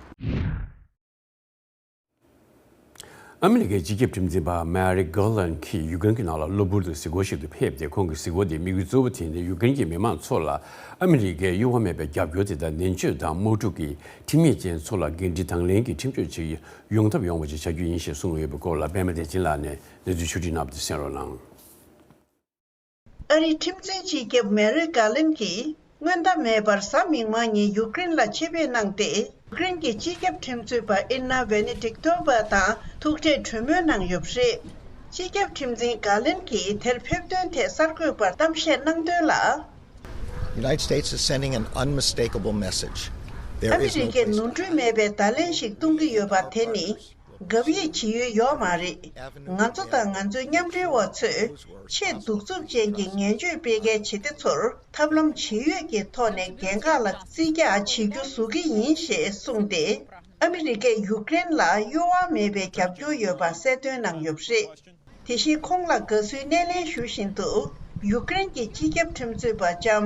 ཨ་མི་རི་ཀའི་སྤྱི་ཁྱབ་ཁྲིམས་འཛིན་པ་Merrick Garland གྱིས་ཡུཀ་རེན་གྱི་ནང་ལ་གློ་བུར་དུ་གཟིགས་སྐོར་ཞིག་ཏུ་ཕེབས་ཏེ། ཁོང་གི་གཟིགས་སྐོར་དེའི་དམིགས་ཡུལ་གཙོ་བོ་དེ་ནི་ཡུཀ་རེན་གྱི་མི་མང་ཚོ་ལ་ཨ་མི་རི་ཀའི་གཡོ་བ་མེད་པའི་རྒྱབ་སྐྱོར་དེ་དང་། ནན་བརྗོད་དང་དམག་འཁྲུག་གི་ཁྲིམས་ཉེས་ཅན་ཚོ་ལ་འགན་འཁྲི་དང་ལེན་གྱི་ཁྲིམས་གཅོད་ཅིག་ཡོང་ཐབས་ཡོང་བ་ཅིག་བྱ་རྒྱུ་ཡིན་ཞེས་གསུངས་ཡོད་པའི་སྐོར་ལ། པད་མ་བདེ་ཆེན་ལགས་ནས་གནས་ཚུལ་ཕྱོགས་སྒྲིག་གནང་བ་དེ་གསན་རོགས་གནང་། ཨ་རིའི་ཁྲིམས་འཛིན་སྤྱི་ཁྱབ་མེ་རི་ཀ་ལིན་གྱིས་སྔོན་བརྡ་མེད་པར་གཟའ་མིག་དམར་ཉིན་ཡུཀ་རེན་ལ་ཆེད་ཕེབས་གནང་སྟེ། ཡུཀ་རེན་གྱི་སྤྱི་ཁྱབ་ཁྲིམས་རྩོད་པ་ཨིར་ན་ཝེ་ནེ་ཏིག་ཏོ་བ་དང་ཐུག་འཕྲད་གྲོས་མོལ་གནང་ཡོད་པ་རེད། སྤྱི་ཁྱབ་ཁྲིམས་འཛིན་གྷ་ལིན་གྱིས་དེར་ཕེབས་དོན་ཐད་གསར་འགོད་པར་གཏམ་བཤད་གནང་དོན་ལ། The United States is sending an unmistakable message. There is no place for that. ཨ་མི་རི་ཀས་ནོར་འཁྲུལ་མེད་པའི་བརྡ་ལན་ཞིག་གཏོང་གི་ཡོད་པ་དེ་ནི། དགག་དབྱེ་བྱེད་ཡུལ་ཡོད་མ་རེད། ང་ཚོ་དང་ང་ཚོའི་མཉམ་འབྲེལ་བ་ཚོས་ཆེས་གདུག་རྩུབ་ཅན་གྱི་ངན་བྱུས་སྤེལ་མཁན་བྱེད་གཏེ་ཚོར་ཐབས་ལམ་ཇི་ཡོད་ཀྱི་ཐོག་ནས་འགན་ཁག་ལ་རྩིས་རྒྱག་བྱེད་རྒྱུ་བཟོ་གི་ཡིན་ཞེས་གསུངས་ཏེ། ཨ་མི་རི་ཀས་ཡུཀ་རེན་ལ་གཡོ་བ་མེད་པའི་རྒྱབ་སྐྱོར་ཡོད་པ་གསལ་སྟོན་གནང་ཡོད་པ་རེད། དེ་བཞིན་ཁོང་ལ་དགའ་བསུའི་སྣེ་ལེན་ཞུ་བཞིན་དུ། ཡུཀ་རེན་གྱི་སྤྱི་ཁྱབ་ཁྲིམས་རྩོད་པ་ལྕམ་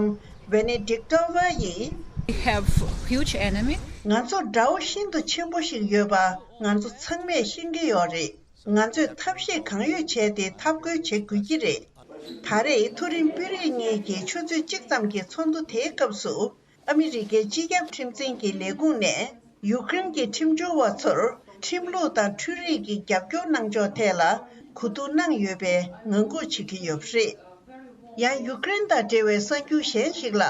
ཝེ་ནེ་ཏིག་ཏོ་ཝ་ཡིས། We have huge enemy. ང་ཚོར་དགྲ་བོ་ཤིན་ཏུ་ཆེན་པོ་ཞིག་ཡོད་པ་ང་ཚོ་ཚང་མས་ཤེས་ཀྱི་ཡོད་རེད། ང་ཚོས་ཐབས་ཤེས་གང་ཡོད་བྱས་ཏེ་འཐབ་རྒོལ་བྱེད་དགོས་ཀྱི་རེད། ད་རེས་མཐོ་རིམ་དཔོན་རིགས་གཉིས་ཀྱི་ཆུ་ཚོད་གཅིག་ཙམ་གྱི་ཚོགས་འདུ་དེའི་སྐབས་སུ། ཨ་མི་རི་ཀའི་སྤྱི་ཁྱབ་ཁྲིམས་འཛིན་གྱི་ལས་ཁུངས་ནས་ཡུཀ་རེན་གྱི་ཁྲིམས་སྦྱོར་བ་ཚོར་ཁྲིམས་ལུགས་དང་འཕྲུལ་རིག་གི་རྒྱབ་སྐྱོར་གནང་ཕྱོགས་ཐད་ལ་གོ་བསྡུར་གནང་ཡོད་པའི་ངང་སྒུག་བྱེད་ཀྱི་ཡོད་པ་རེད། ཡང་ཡུཀ་རེན་དང་འབྲེལ་བའི་གསར་འགྱུར་གཞན་ཞིག་ལ།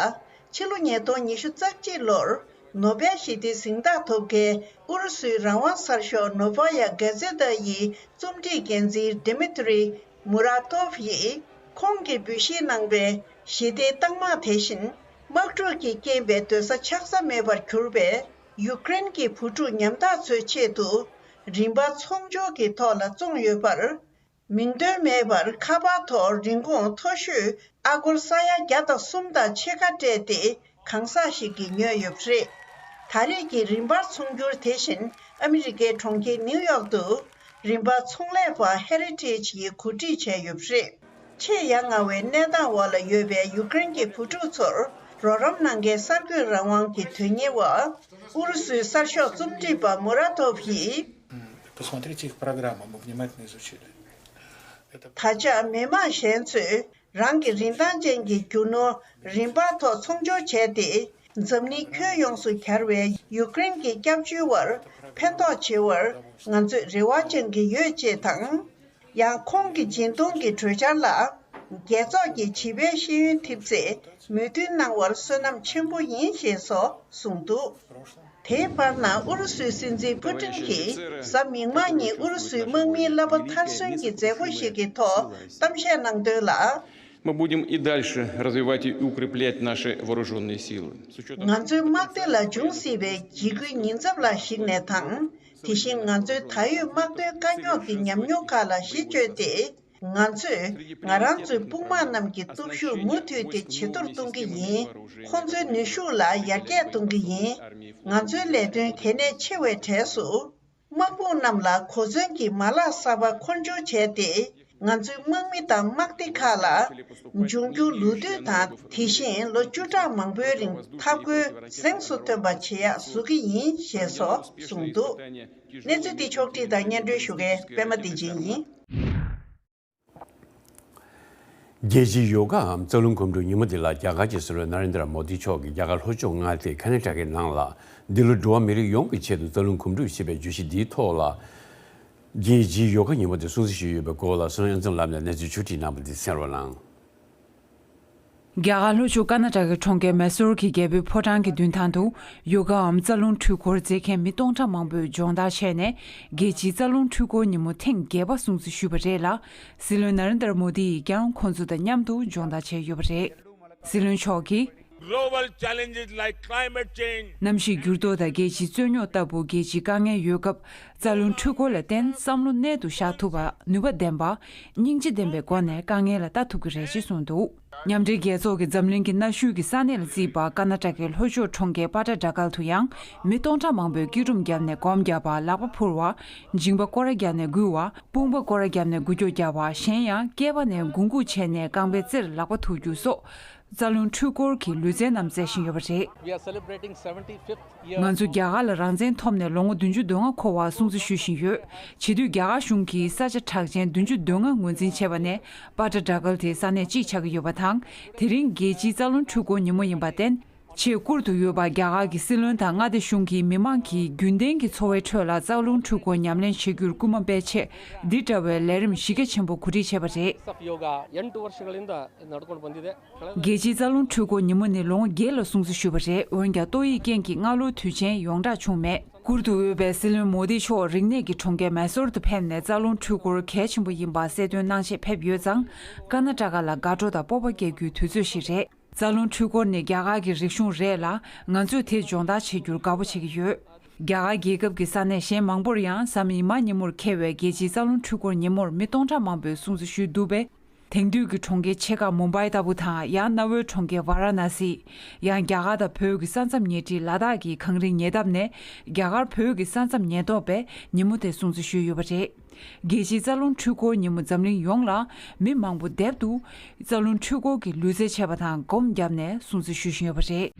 ཕྱི་ལོ་ཉིས་སྟོང་ཉི་ཤུ་རྩ་གཅིག་ལོར་ནོ་བེལ་ཞི་བདེའི་གཟེངས་རྟགས་ཐོབ་མཁན་ཨུ་རུ་སུའི་རང་དབང་གསར་ཤོག་ནོ་ཝ་ཡ་གྷ་ཛེ་ཏ་ཡི་རྩོམ་སྒྲིག་འགན་འཛིན་ཌི་མི་ཏྲི་མུ་ར་ཏོབ་ཡིས་ཁོང་གིས་འབུལ་བཞེས་གནང་པའི་ཞི་བདེའི་རྟགས་མ་དེ་བཞིན། དམག་འཁྲུག་གི་རྐྱེན་པས་སྡོད་ས་ཆགས་ས་མེད་པར་གྱུར་པའི་ཡུཀ་རེན་གྱི་བུ་ཕྲུག་ཉམ་ཐག་ཚོའི་ཆེད་དུ། རིན་པ་ཚོང་སྦྱོར་གྱི་ཐོག་ལ་བཙོངས་ཡོད་པར། མིང་འདོན་མེད་པར་ཁ་པར་ཐོག་རིན་གོང་མཐོ་ཤོས་ཨ་སྒོར་ས་ཡ་བརྒྱ་དང་གསུམ་དང་ཕྱེད་ཀ་སྤྲད་དེ་གང་ཟག་ཞིག་གིས་ཉོས་ཡོད་པ་རེད། ད་རེས་ཀྱི་རིན་པར་ཚོང་སྒྱུར་དེ་བཞིན་ཨ་མི་རི་ཀའི་གྲོང་ཁྱེར་ནིའུ་ཡོག་ཏུ་རིན་པར་ཚོང་ལས་པ་ཧེ་རི་ཊེཇ་ཡིས་གོ་སྒྲིག་བྱས་ཡོད་པ་རེད། ཆེས་ཡ་ང་བའི་གནས་སྟངས་འོག་ལ་ཡོད་པའི་ཡུཀ་རེན་གྱི་བུ་ཕྲུག་ཚོར་རོགས་རམ་གནང་མཁན་གསར་འགོད་རང་དབང་གི་དོན་གཉེར་བ་ཨུ་རུ་སུའི་གསར་ཤོག་རྩོམ་སྒྲིག་པ་མུ་ར་ཏོབ་ཡིས། Посмотрите их программу, мы внимательно изучили. Это ད་ཆ་མི་མང་གཞན་ཚོས་རང་གི་རིན་ཐང་ཅན་གྱི་རྒྱུ་ནོར་རིན་པ་ཐོག་ཚོང་སྦྱོར་བྱས་ཏེ། འཛམ་གླིང་ཁྱོན་ཡོངས་སུ་གྱར་བའི་ཡུཀ་རེན་གྱི་སྐྱབས་བཅོལ་བར་ཕན་ཐོགས་ཆེ་བར་ང་ཚོས་རེ་བ་བཅང་གི་ཡོད་ཅེས་དང་། ཡང་ཁོང་གི་སྦྱིན་གཏོང་གི་གྲོས་འཆར་ལ། རྒྱལ་ཚོགས་ཀྱི་བྱིས་པའི་ཤེས་ཡོན་ཐེབས་རྩས་མོས་མཐུན་གནང་བར་བསོད་ནམས་ཆེན་པོ་ཡིན་ཞེས་སོགས་གསུངས་འདུག་དེའི་བར་ན་ཨུ་རུ་སུའི་སྲིད་འཛིན་པུ་ཏིན་གྱིས་གཟའ་མིག་དམར་ཉིན་ཨུ་རུ་སུའི་དམག་མིའི་བསླབ་པ་མཐར་སོན་གྱི་མཛད་སྒོ་ཞིག་གི་ཐོག་གཏམ་བཤད་གནང་དོན་ལ། Мы будем и дальше развивать и укреплять наши вооружённые силы. С учётом ང་ཚོའི་དམག་སྡེ་ལ་འབྱུང་སྲིད་པའི་འཇིགས་སྐུལ་ཉེན་ཚབས་ལ་གཞིགས་ནས་དང་། དེ་བཞིན་ང་ཚོའི་ད་ཡོད་དམག་དོན་དཀའ་རྙོག་གི་ཉམས་མྱོང་ཁག་ལ་གཞི་བཅོལ་ཏེ། ང་ཚོས་ང་རང་ཚོའི་དཔུང་དམག་རྣམས་ཀྱི་སྟོབས་ཤུགས་མུ་མཐུད་དེ་ཇེ་མཐོར་གཏོང་གི་ཡིན། ཁོང་ཚོའི་ནུས་ཤུགས་ལ་ཡར་རྒྱས་གཏོང་གི་ཡིན། ང་ཚོའི་ལས་དོན་གལ་གནད་ཆེ་བའི་གྲས་སུ། དམག་དཔུང་རྣམས་ལ་གོ་མཚོན་གྱི་མ་ལག་གསར་པ་མཁོ་སྦྱོར་བྱས་ཏེ། ང་ཚོའི་དམག་མི་དང་དམག་སྡེ་ཁག་ལ་འབྱུང་འགྱུར་ལོ་དུས་དང་དེ་བཞིན་ལོ་བཅུ་ཕྲག་མང་པོའི་རིང་འཐབ་རྒོལ་གཟེངས་སུ་ཐོན་པ་བྱེད་ཡག་བཟོ་གི་ཡིན་ཞེས་སོགས་གསུངས་འདུག་གནས་ཚུལ་འདི་ཕྱོགས་བསྒྲིགས་དང་སྙན་སྒྲོན་ཞུ་མཁན་པད་མ་བདེ་ཆེན་ཡིན། རྒྱལ་སྤྱིའི་ཡོ་གའམ་རྩ་རླུང་གོམ་བགྲོད་ཉིན་མོ་འདི་ལ་རྒྱ་གར་གྱི་སྲིད་བློན་ན་རེན་དྲ་མོ་དི་མཆོག་གིས་རྒྱ་གར་ལྷོ་ཕྱོགས་མངའ་སྡེ་ཁ་ན་ཊ་ཀའི་ནང་ལ་འདི་ལོ་འགྲོ་བ་མི་རིགས་ཡོངས་ཀྱི་ཆེད་དུ་རྩ་རླུང་གོམ་བགྲོད་ཞེས་པའི་བརྗོད་གཞི་འདིའི་ཐོག་ལ། རྒྱལ་སྤྱིའི་ཡོ་ག་ཉིན་མོ་དེ་སྲུང་བརྩི་ཞུས་ཡོད་པའི་སྐོར་ལ་སྲིད་བློན་ཨེ་ཛམ་ལབ་ནས་གནས་ཚུལ་ཕྱོགས་བསྒྲིགས་གནང་པ་འདི་གསན་རོགས་གནང་། རྒྱ་གར་ལྷོ་ཕྱོགས་ཀར་ན་ཊ་ཀའི་གྲོང་ཁྱེར་མེ་སོར་གྱི་རྒྱལ་པོའི་ཕོ་བྲང་གི་མདུན་ཐང་དུ་ཡོ་གའམ་རྩ་རླུང་འཕྲུལ་འཁོར་མཛད་མཁན་མི་སྟོང་ཕྲག་མང་པོས་སྦྱོང་བརྡར་བྱས་ནས་རྒྱལ་སྤྱིའི་རྩ་རླུང་འཕྲུལ་འཁོར་ཉིན་མོ་ཐེངས་བརྒྱད་པ་སྲུང་བརྩི་ཞུས་པ་རེད་ལ། སྲིད་བློན་ན་རེན་དར་མོ་དི་ཡིས་ཀྱང་ཁོང་ཚོ་དང་མཉམ་དུ་སྦྱོང་བརྡར་བྱས་ཡོད་པ་རེད། སྲིད་བློན་མཆོག་གིས། Global challenges like climate change. གནམ་གཤིས་འགྱུར་ལྡོག་དང་རྒྱལ་སྤྱིའི་རྩོད་རྙོག་ལྟ་བུ་རྒྱལ་སྤྱིའི་དཀའ་ངལ་ཡོད་སྐབས། རྩ་རླུང་འཕྲུལ་འཁོར་ལ་བརྟེན་བསམ་བློ་གནད་དུ་བཞག་ཐུབ་པ། ནུས་པ་ལྡན་པ། སྙིང་རྗེ་ལྡན་པའི་སྒོ་ནས་དཀའ་ངལ་ལ་ལྟ་ཐུབ་ཀྱི་རེད་ཅེས་གསུངས་འདུག་མཉམ་འབྲེལ་རྒྱལ་ཚོགས་ཀྱི་འཛམ་གླིང་གི་གནའ་ཤུལ་གྱི་ས་གནས་ལ་བརྩིས་པ་ཀར་ན་ཊ་ཀའི་ལྷོ་ཕྱོགས་གྲོང་ཁྱེར་པ་ཏྲ་ཌ་ཀལ་དུ་ཡང་མི་སྟོང་ཕྲག་མང་པོས་སྐྱིལ་ཀྲུང་བརྒྱབ་ནས་སྒོམ་བརྒྱབ་པ། ལག་པ་ཕུར་བ། མཇིང་པ་སྐོར་ར་བརྒྱབ་ནས་འགུལ་བ། དཔུང་པ་སྐོར་ར་བརྒྱབ་ནས་འགུལ་སྐྱོད་བརྒྱབ་པ། གཞན་ཡང་སྐེད་པ་ནས་མགོ་འགུག་བྱས་ནས་རྐང་པའི་རྩེར་ལག་པ་ཐུག་རྒྱུ་སོགས། རྩ་རླུང་འཕྲུལ་འཁོར་གྱི་ལུས་རྩལ་རྣམས་རྩེ་བཞིན་ཡོད་པ་རེད། We are celebrating seventy-fifth year. ང་ཚོ་རྒྱ་གར་ལ་རང་བཙན་ཐོབ་ནས་ལོ་ངོ་བདུན་ཅུ་དོན་ལྔ་འཁོར་བ་སྲུང་བརྩི་ཞུ་བཞིན་ཡོད། བྱེད་དུས་རྒྱ་གར་གཞུང་གིས་ས་ཆ་གྲགས་ཅན་བདུན་ཅུ་དོན་ལྔ་ངོས་འཛིན་བྱས་པ་ནས་པ་ཏྲ་ཌ་ཀལ་དེ་ས་གནས་གཅིག་ཆགས་ཀྱི་ཡོད་པ་དང་། དེ་རིང་རྒྱལ་སྤྱིའི་རྩ་རླུང་འཕྲུལ་འཁོར་ཉིན་མོ་ཡིན་པར་བརྟེན། ཆེས་བཀུར་དུ་ཡོད་པ་རྒྱ་གར་གྱི་སྲིད་བློན་དང་མངའ་སྡེ་གཞུང་གིས་མི་མང་གིས་རྒྱུན་ལྡན་གྱི་འཚོ་བའི་ཁྲོད་ལ་རྩ་རླུང་འཕྲུལ་འཁོར་ཉམས་ལེན་བྱེད་རྒྱུར་སྐུལ་མ་སྤེལ་ཆེད་འདི་འདྲ་བའི་ལས་རིམ་གཞི་རྒྱ་ཆེན་པོ་གོ་སྒྲིག་བྱས་པ་རེད། Of yoga, ಎಂಟು ವರ್ಷಗಳಿಂದ ನಡ್ಕೊಂಡು ಬಂದಿದೆ. ಕಳೆದ རྒྱལ་སྤྱིའི་རྩ་རླུང་འཕྲུལ་འཁོར་ཉིན་མོ་ནི་ལོ་ངོ་བརྒྱད་ལ་སྲུང་བརྩི་ཞུས་པ་རེད། འོན་ཀྱང་ཏོག་དབྱིབས་རྐྱེན་གྱིས་སྔ་ལོའི་དུས་ཆེན་ཡོངས་བསྒྲགས་བྱུང་མེད། བཀུར་དུ་འོས་པའི་སྲིད་བློན་མོ་དི་མཆོག་རིག་གནས་ཀྱི་གྲོང་ཁྱེར་མེ་སོར་དུ་ཕེབས་ནས་རྩ་རླུང་འཕྲུལ་འཁོར་གལ་ཆེན་པོ་ཡིན་པ་གསལ་སྟོན་གནང་ཆེད་ཕེབས་ཡོད་ཙང་། ཀར་ན་ཊ་ཀ་ལ་དགའ་སྤྲོ་དང་སྤོབས་པ་སྐྱེ་རྒྱུའི་དུས་ཚོད་ཞིག་རེད། རྩ་རླུང་འཕྲུལ་འཁོར་ནི་རྒྱ་གར་གྱི་རིག་གཞུང་རེད་ལ། ང་ཚོས་དེ་སྦྱོང་བརྡར་བྱེད་རྒྱུར་དགའ་པོ་བྱེད་ཀྱི་ཡོད། རྒྱ་གར་རྒྱལ་ཁབ་ཀྱི་ས་གནས་གཞན་མང་པོར་ཡང་གཟའ་མིག་དམར་ཉིན་མོར་འཁེལ་བའི་རྒྱལ་སྤྱིའི་རྩ་རླུང་འཕྲུལ་འཁོར་ཉིན་མོར་མི་སྟོང་ཕྲག་མང་པོས་སྲུང་བརྩི་ཞུས་འདུག་པས། དེང་དུས་ཀྱི་གྲོང་ཁྱེར་ཆེ་ཁག་མུམ་བྷའི་ལྟ་བུ་དང་། ཡང་གནའ་བོའི་གྲོང་ཁྱེར་ཝཱ་ར་ཎ་སི། ཡང་རྒྱ་གར་དང་བོད་ཀྱི་ས་མཚམས་ཉེ་འཁྲིས་ལ་དྭགས་ཀྱི་གངས་རིའི་ཉེ་འདབས་ནས་རྒྱ་གར་བོད་ཀྱི་ས་མཚམས་ཉེན་རྟོག་པས་ཉིན་མོ་དེ་སྲུང་བརྩི་ཞུས་ཡོད་པ་རེད། རྒྱལ་སྤྱིའི་རྩ་རླུང་འཕྲུལ་འཁོར་ཉིན་མོ་འཛམ་གླིང་ཡོངས་ལ་མི་མང་པོ་དེབ་ཏུ་རྩ་རླུང་འཕྲུལ་འཁོར་གྱི་ལུས་རྩལ་བྱས་པ་དང་སྒོམ་བརྒྱབ་ནས་སྲུང་བརྩི་ཞུ་བཞིན་ཡོད་པ་རེད།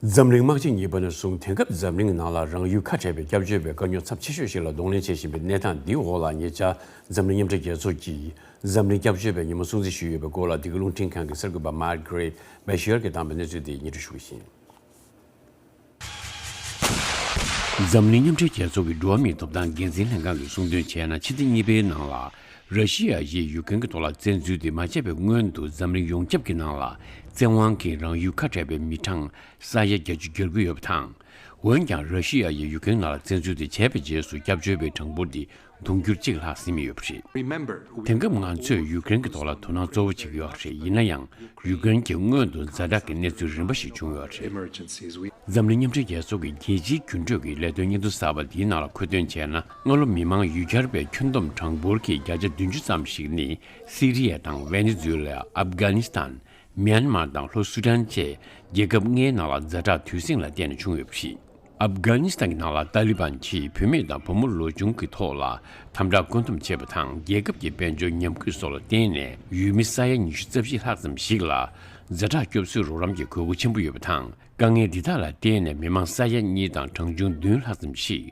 འཛམ་གླིང་དམག་ཆེན་གཉིས་པ་ནས་བཟུང་དེང་སྐབས་འཛམ་གླིང་ནང་ལ་རང་ཡུལ་ཁ་བྲལ་བའི་སྐྱབས་བཅོལ་བའི་དཀའ་རྙོག་ཚབས་ཆེ་ཤོས་ཤིག་ལ་གདོང་ལེན་བྱེད་བཞིན་པའི་གནས་སྟངས་འདིའི་འོག་ལ། ཉེ་ཆར་འཛམ་གླིང་མཉམ་འབྲེལ་རྒྱལ་ཚོགས་ཀྱིས་འཛམ་གླིང་སྐྱབས་བཅོལ་བའི་ཉིན་མོ་སྲུང་བརྩི་ཞུས་ཡོད་པའི་སྐོར་ལ། འདི་ག་རླུང་འཕྲིན་ཁང་གི་གསར་འགོད་པ་Margaret Besheer གྱིས་བཏང་བའི་གནས་ཚུལ་དེ་སྙན་སྒྲོན་ཞུ་གི་ཡིན། འཛམ་གླིང་མཉམ་འབྲེལ་རྒྱལ་ཚོགས་ཀྱི་འགྲོ་བ་མིའི་ཐོབ་ཐང་འགན་འཛིན་ལྷན་ཁང་གིས་གསུངས་དོན་བྱས་ན། ཕྱི་ཟླ་གཉིས་པའི་ནང་ལ་ར་ཤི་ཡ་ཡིས་ཡུཀ་རེན་གྱི་ཐོག་ལ་བཙན་འཛུལ་དེ་མ་བྱས་པའི་སྔོན་དུ། འཛམ་གླིང་ཡོངས་ཁྱབ་ཀྱི་ནང་ལ་བཙན་དབང་གིས་རང་ཡུལ་ཁ་བྲལ་བའི་མི་གྲངས་ས་ཡ་བརྒྱད་ཅུ་བརྒལ་གྱི་ཡོད་པ་དང་། འོན་ཀྱང་། ར་ཤི་ཡ་ཡིས་ཡུཀ་རེན་ནང་ལ་བཙན་འཛུལ་དེ་བྱས་པའི་རྗེས་སུ། སྐྱབས་བཅོལ་བའི་གྲངས་འབོར་དེ་དུང་ཕྱུར་གཅིག་ལྷག་ཟིན་ཡོད་པ་རེད། དེང་སྐབས་ང་ཚོས་ཡུཀ་རེན་གྱི་ཐོག་ལ་དོ་སྣང་གཙོ་བོ་བྱེད་ཀྱི་ཡོད་རེད། ཡིན་ན་ཡང་། ཡུཀ་རེན་གྱི་སྔོན་དུ་ཛ་དྲག་གི་གནས་ཚུལ་རིམ་པ་ཞིག་བྱུང་ཡོད་རེད། འཛམ་གླིང་མཉམ་འབྲེལ་རྒྱལ་ཚོགས་ཀྱི་རྒྱལ་སྤྱིའི་འགྱུར་འགྲོས་ཀྱི་ལས་དོན་སྙན་ཐོ་གསར་པ་འདིའི་ནང་ལ་འཁོད་དོན་བྱས་ན། སྔ་ལོ་མི་མང་ཡུལ་གྱར་བའི་ཁྱོན་བསྡོམས་གྲངས་འབོར་གྱི་བརྒྱ་ཆ་བདུན་ཅུ་ཙམ་ཞིག་ནི། སི་རི་ཡ་དང་ཝེ་ནེ་ཛུ་ཝེ་ལ། ཨབ་གྷ་ནི་སི་ཐན། མྱན་མར་དང་ལྷོ་སུ་ཌན་བཅས་རྒྱལ་ཁབ་ལྔའི་ནང་ལ་ཛ་དྲག་དུས་ཟིང་ལ་བརྟེན་ནས་བྱུང་ཡོད་པ་རེད། ཨབ་གྷ་ནི་སི་ཐན་གྱི་ནང་ལ་ཏཱ་ལི་བན་གྱིས་བུད་མེད་དང་བུ་མོ་ལོ་ཆུང་གི་ཐོག་ལ་དམ་དྲག་བཀོད་འདོམས་བྱས་པ་དང་། རྒྱལ་ཁབ་ཀྱི་དཔལ་འབྱོར་ཉམས་རྒུད་སོགས་ལ་བརྟེན་ནས། ཡུལ་མི་ས་ཡ་ཉི་ཤུ་རྩ་བཞི་ལྷག་ཙམ་ཞིག་ལ་ཛ་དྲག་སྐྱོབ་གསོའི་རོགས་རམ་གྱི་དགོས་མཁོ་ཆེན་པོ་ཡོད་པ་དང་། དཀའ་ངལ་འདི་དག་ལ་བརྟེན་ནས་མི་མང་ས་ཡ་གཉིས་དང་གྲངས་ཆུང་བདུན་ལྷག་ཙམ་ཞིག་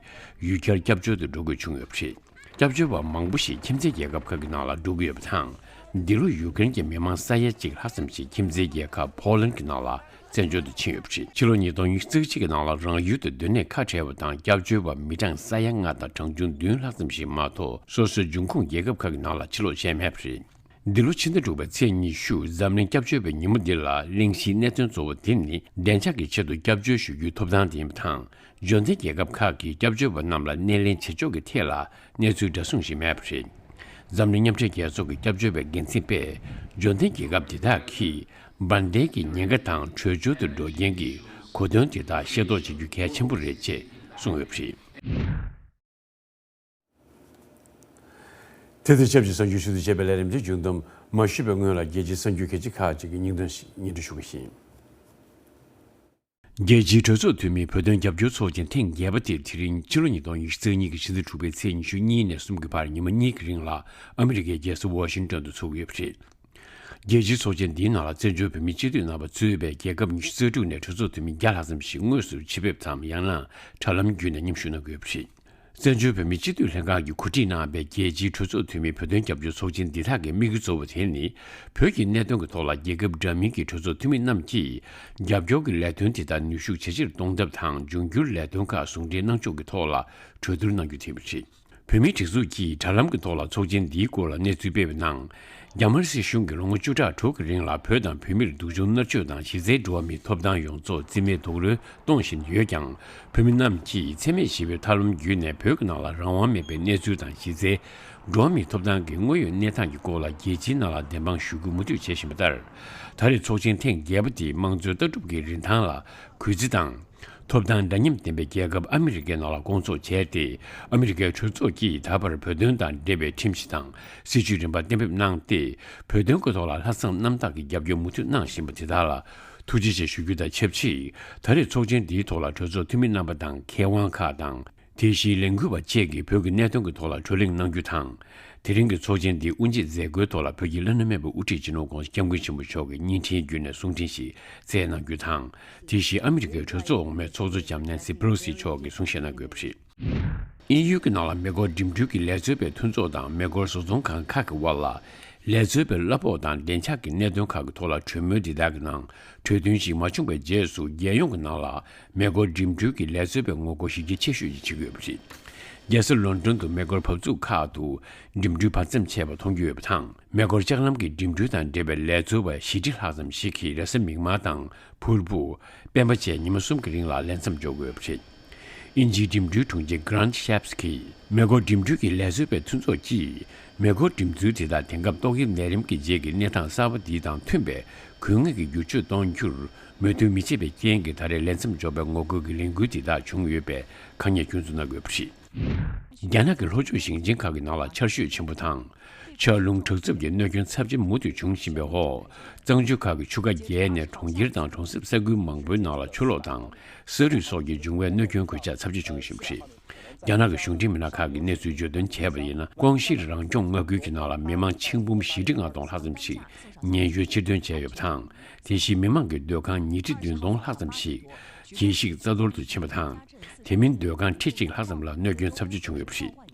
ཡུལ་གྱར་སྐྱབས་བཅོལ་དུ་འགྲོ་དགོས་བྱུང་ཡོད་པ་རེད། སྐྱབས་བཅོལ་བ་མང་པོ་ཞིག་ཁྱིམ་མཚེས་རྒྱལ་ཁབ་ཁག་གི་ནང་ལ་འགྲོ་གི་ཡོད་པ་དང་། འདི་ལོ་ཡུཀ་རེན་གྱི་མི་མང་ས་ཡ་གཅིག་ལྷག་ཙམ་ཞིག་ཁྱིམ་མཚེས་རྒྱལ་ཁབ་ཕོ་ལན་གྱི་ནང་ལ་བཙན་བྱོལ་དུ་ཕྱིན་ཡོད་པ་རེད། ཕྱི་ལོ་ཉིས་སྟོང་ཉི་ཤུ་རྩ་གཅིག་གི་ནང་ལ་རང་ཡུལ་དུ་སྡོད་གནས་ཁ་བྲལ་བ་དང་སྐྱབས་བཅོལ་བ་མི་གྲངས་ས་ཡ་ལྔ་དང་གྲངས་ཆུང་བདུན་ལྷག་ཙམ་ཞིག་མ་གཏོགས། སོ་སོའི་འབྱུང་ཁུངས་རྒྱལ་ཁབ་ཁག་གི་ནང་ལ་ཕྱིར་ལོག་བྱས་མེད་པ་རེད། འདི་ལོ་ཕྱི་ཟླ་དྲུག་པའི་ཚེས་ཉི་ཤུ། འཛམ་གླིང་སྐྱབས་བཅོལ་བའི་ཉིན་མོ་འདི་ལ་གླེང་གཞིའི་གནད་དོན་གཙོ་བོ་དེ་ནི། བདེ་འཇགས་ཀྱི་ཆེད་དུ་སྐྱབས་བཅོལ་ཞུ་རྒྱུའི་ཐོབ་ཐང་དེ་ཡིན་པ་དང་། འབྱོར་ལྡན་རྒྱལ་ཁབ་ཁག་གིས་སྐྱབས་བཅོལ་བ་རྣམས་ལ་སྣེ་ལེན་བྱེད་ཕྱོགས་ཀྱི་ཐད་ལ་གནས་ཚུལ་འདྲ་མཚུངས་ཤིག་མེད་པ་རེད། འཛམ་གླིང་མཉམ་འབྲེལ་རྒྱལ་ཚོགས་ཀྱི་སྐྱབས་བཅོལ་བའི་འགན་འཛིན་པས། འབྱོར་ལྡན་རྒྱལ་ཁབ་དེ་དག་གིས་འབར་མདེལ་གྱི་ཉེན་ཁ་དང་བྲོས་བྱོལ་དུ་འགྲོ་རྐྱེན་གྱི་གོ་དོན་དེ་དག་ཤེས་རྟོགས་བྱེད་རྒྱུ་གལ་ཆེན་པོ་རེད་ཅེས་གསུངས་ཡོད་པ་རེད། དེ་དང་ཆབས་ཅིག་གསར་འགྱུར་ཞུ་གཏུག་བྱས་པའི་ལས་རིམ་དེ་མཇུག་བསྡོམས་མ་ཞུས་པའི་སྔོན་ལ། རྒྱལ་སྤྱིའི་གསར་འགྱུར་གལ་ཆེ་ཁག་ཅིག་གི་སྙིང་དོན་ཞིག་སྙན་སྒྲོན་ཞུ་གི་ཡིན། རྒྱལ་སྤྱིའི་གྲོས་ཚོགས་འཐུས་མིའི་བོད་དོན་རྒྱབ་སྐྱོར་ཚོགས་ཆེན་ཐེངས་བརྒྱད་པ་དེ་དེ་རིང་ཕྱི་ལོ་ཉིས་སྟོང་ཉི་ཤུ་རྩ་གཉིས་ཀྱི་ཕྱི་ཟླ་དྲུག་པའི་ཚེས་ཉི་ཤུ་གཉིས་ནས་གསུམ་གྱི་བར་ཉི་མ་གཉིས་ཀྱི་རིང་ལ་ཨ་མི་རི་ཀའི་རྒྱལ་ས་ཝ་ཤིང་ཏོན་དུ་འཚོགས་ཀྱི་ཡོད་པ་རེད། རྒྱལ་སྤྱིའི་ཚོགས་ཆེན་འདིའི་ནང་ལ་བཙན་བྱོལ་བོད་མིའི་སྤྱི་འཐུས་རྣམ་པ་གཙོས་པའི་རྒྱལ་ཁབ་ཉི་ཤུ་རྩ་དྲུག་ནས་གྲོས་ཚོགས་འཐུས་མི་བརྒྱ་ལྷག་ཙམ་ཞིག་དངོས་སུ་ཆེད་ཕེབས་དམ་ཡང་ན་དྲ་ལམ་བརྒྱུད་ནས་མཉམ་ཞུགས་གནང་གི་ཡོད་པ་རེད། བཙན་བྱོལ་བོད་མིའི་སྤྱི་འཐུས་ལྷན་ཁང་གིས་གོ་སྒྲིག་གནང་བའི་རྒྱལ་སྤྱིའི་གྲོས་ཚོགས་འཐུས་མིའི་བོད་དོན་རྒྱབ་སྐྱོར་ཚོགས་ཆེན་འདི་དག་གི་དམིགས་ཡུལ་གཙོ་བོ་དེ་ནི། བོད་ཀྱི་གནད་དོན་གྱི་ཐོག་ལ་རྒྱལ་ཁབ་འདྲ་མིན་གྱི་གྲོས་ཚོགས་འཐུས་མི་རྣམས་ཀྱིས་རྒྱབ་སྐྱོར་གྱི་ལས་དོན་དེ་དག་ནུས་ཤུགས་ཇེ་ཆེར་གཏོང་ཐབས་དང་། འབྱུང་འགྱུར་ལས་དོན་ཁག་ཟུང་འབྲེལ་གནང་ཕྱོགས་ཀྱི་ཐོག་ལ་གྲོས་བསྡུར་གནང་རྒྱུ་དེ་ཡིན་པ་རེད། བོད་མིའི་སྒྲིག་འཛུགས་ཀྱིས་དྲ་ལམ་གྱི་ཐོག་ལ་ཚོགས་ཆེན་འདིའི་སྐོར་ལ་གནས་ཚུལ་སྤེལ་བའི་ནང་། རྒྱ་དམར་སྲིད་གཞུང་གིས་ལོ་ངོ་བཅུ་ཕྲག་དྲུག་གི་རིང་ལ་བོད་དང་བོད་མིར་སྡུག་སྦྱོང་མནར་གཅོད་དང་། གཞི་རྩའི་འགྲོ་བ་མིའི་ཐོབ་ཐང་ཡོངས་རྫོགས་རྩིས་མེད་རྡོག་རོལ་གཏོང་བཞིན་ཡོད་ཀྱང་། བོད་མི་རྣམས་ཀྱིས་འཚེ་མེད་ཞི་བའི་ཐབས་ལམ་བརྒྱུད་ནས་བོད་ཀྱི་ནང་ལ་རང་དབང་མེད་པའི་གནས་ཚུལ་དང་། གཞི་རྩའི་འགྲོ་བ་མིའི་ཐོབ་ཐང་གི་དངོས་ཡོད་གནས་སྟངས་ཀྱི་སྐོར་ལ་རྒྱལ་སྤྱིའི་ནང་ལ་བདེན་དཔང་ཞུ་རྒྱུ་མུ་མཐུད་བྱེད་བཞིན་པ་ལྟར། ད་རེས་ཚོགས་ཆེན་ཐེངས་བརྒྱད་པ་དེ་དམངས་གཙོའི་ལྟ་གྲུབ་ཀྱི་རིན་ཐང་ལ་གུས་བརྩི་དང་། ཐོབ་ཐང་འདྲ་མཉམ་ལྡན་པའི་རྒྱལ་ཁབ་ཨ་མི་རི་ཀའི་ནང་ལ་སྐོང་ཚོགས་བྱས་ཏེ། ཨ་མི་རི་ཀའི་གྲོས་ཚོགས་ཀྱིས་ད་བར་བོད་དོན་དང་འབྲེལ་བའི་ཁྲིམས་གཞི་དང་སྲིད་ཇུས་རིམ་པ་གཏན་འབེབས་གནང་སྟེ། བོད་དོན་གྱི་ཐོག་ལ་ལྷག་བསམ་རྣམ་དག་གིས་རྒྱབ་སྐྱོར་མུ་མཐུད་གནང་བཞིན་པ་དེ་དག་ལ་ཐུགས་རྗེ་ཆེ་ཞུ་རྒྱུ་དང་ཆབས་ཅིག་ད་རེས་ཚོགས་ཆེན་འདིའི་ཐོག་ལ་གྲོས་ཚོགས་འཐུས་མི་རྣམ་པ་དང་། མཁས་དབང་ཁག་དང་། དེ་བཞིན་ལས་འགུལ་བ་བཅས་ཀྱིས་བོད་ཀྱི་གནད་དོན་གྱི་ཐོག་ལ་བགྲོ་གླེང་གནང་རྒྱུ་དང་། དེ་རིང་གི་ཚོགས་ཆེན་འདིའི་དབུ་འབྱེད་མཛད་སྒོའི་ཐོག་ལ་བོད་ཀྱི་བླ་ན་མེད་པའི་དབུ་ཁྲིད་སྤྱི་ནོར་༧གོང་ས་༧སྐྱབས་མགོན་ཆེན་པོ་མཆོག་གིས་བརྙན་འཕྲིན་བརྒྱུད་ནས་གསུང་འཕྲིན་ཞིག་སྩལ་གནང་རྒྱུ་དང་། དེ་བཞིན་ཨ་མི་རི་ཀའི་གྲོས་ཚོགས་འོག་མའི་ཚོགས་གཙོ་ལྕམ་ནན་སི་པེ་ལོ་སི་མཆོག་གིས་གསུང་བཤད་གནང་དགོས་པ་རེད། དབྱིན་ཡུལ་གྱི་ནང་ལ་མེ་འཁོར་འགྲིམ་འགྲུལ་གྱི་ལས་བཟོ་བའི་མཐུན་ཚོགས་དང་མེ་འཁོར་བཟོ་ཚོང་ཁང་ཁག་གི་དབར་ལ། ལས་བཟོ་བའི་གླ་ཕོགས་དང་བདེ་འཇགས་ཀྱི་གནད་དོན་ཁག་གི་ཐོག་ལ་གྲོས་མོལ་འདི་དག་གི་ནང་གྲོས་མཐུན་ཞིག་མ་བྱུང་བའི་རྗེས་སུ། རྒྱལ་ཡོངས་ཀྱི་ནང་ལ་མེ་འཁོར་འགྲིམ་འགྲུལ་གྱི་ལས་བཟོ་བའི་ངོ་རྒོལ་གཞི་རྒྱ་ཆེ་ཤོས་ཀྱི་བྱེད་ཀྱི་ཡོད་པ་རེད། རྒྱལ་ས་ལོན་ཌོན་དུ་མེ་འཁོར་བབས་ཚུགས་ཁག་ཏུ་འགྲིམ་འགྲུལ་བར་མཚམས་ཆད་པ་མཐོང་རྒྱུ་ཡོད་པ་དང་། མེ་འཁོར་ལྕགས་ལམ་གྱི་འགྲིམ་འགྲུལ་དང་འབྲེལ་བའི་ལས་བཟོ་བ་བཞི་ཁྲི་ལྷག་ཙམ་ཞིག་གིས་རེས་གཟའ་མིག་དམར་དང་ཕུར་བུ། སྤེན་པ་བཅས་ཉི་མ་གསུམ་གྱི་རིང་ལ་ལས་མཚམས་འཇོག་དགོས་པ་རེད། དབྱིན་ཇིའི་འགྲིམ་འགྲུལ་དྲུང་ཆེ་Grant Shapps གིས། མེ་འཁོར་འགྲིམ་འགྲུལ་གྱི་ལས་བཟོ་བའི་མཐུན་ཚོགས་ཀྱིས། མེ་འཁོར་འགྲིམ་ཚུལ་དེ་དག་དེང་སྐབས་ཏོག་དབྱིབས་ནད་རིམས་ཀྱི་རྗེས་ཀྱི་གནས་སྟངས་གསར་པ་འདི་དང་མཐུན་པའི་དགོས་ངེས་ཀྱི་བསྒྱུར་བཅོས་གཏོང་རྒྱུར་མོས་མཐུན་མི་བྱེད་པའི་རྐྱེན་གྱིས། ད་རེས་ལས་མཚམས་འཇོག་པའི་ངོ་རྒོལ་གྱི་ལས་འགུལ་དེ་དག་བྱུང་ཡོད་པའི་དཀའ་ངལ་སྐྱོན་འཛུགས་གནང་དགོས་པ་རེད། རྒྱ་ནག་གི་ལྷོ་ཕྱོགས་ཞིང་ཆེན་ཁག་གི་ནང་ལ་ཆར་ཞོད་ཆེན་པོ་དང་། ཆར་རླུང་དྲག་རྩུབ་ཀྱི་གནོད་སྐྱོན་ཚབས་ཆེན་མུ་མཐུད་འབྱུང་བཞིན་པའི་འོག་གཙང་ཆུ་ཁག་གི་ཆུ་ཁ་རྒྱས་ནས། གྲོང་ཁྱེར་དང་གྲོང་གསེབ་ས་ཁུལ་མང་པོའི་ནང་ལ་ཆུ་ལོག་དང་ས་རུད་སོགས་ཀྱིས་འབྱུང་བའི་གནོད་སྐྱོན་གོད་ཆག་ཚབས་ཆེ་བྱུང་བཞིན་པ་རེད། རྒྱ་ནག་གི་གཞུང་འབྲེལ་མི་སྣ་ཁག་གིས་གནས་ཚུལ་བརྗོད་དོན་བྱས་པར་ཡིན་ན། ཀོང་ཞིར་རང་སྐྱོང་མངའ་ཁུལ་གྱི་ནང་ལ་མི་མང་ཆིག་འབུམ་བཞི་ཁྲི་ལྔ་སྟོང་ལྷག་ཙམ་ཞིག་ཉེན་གཡོལ་ཕྱིར་ཐོན་བྱས་ཡོད་པ་དང་། དེ་བཞིན་མི་མང་གི་སྡོད་ཁང་ཉིས་ཁྲི་བདུན་སྟོང་ལྷག་ཙམ་ཞིག་ གྱིས་ཤིག་རྩ་གཏོར་དུ་ཕྱིན་པ་དང་། དེ་མིན་སྡོད་ཁང་ཁྲི་གཅིག་ལྷག་ཙམ་ལ་གནོད་སྐྱོན་ཚབས་ཆེ་བྱུང་ཡོད་པ་རེད།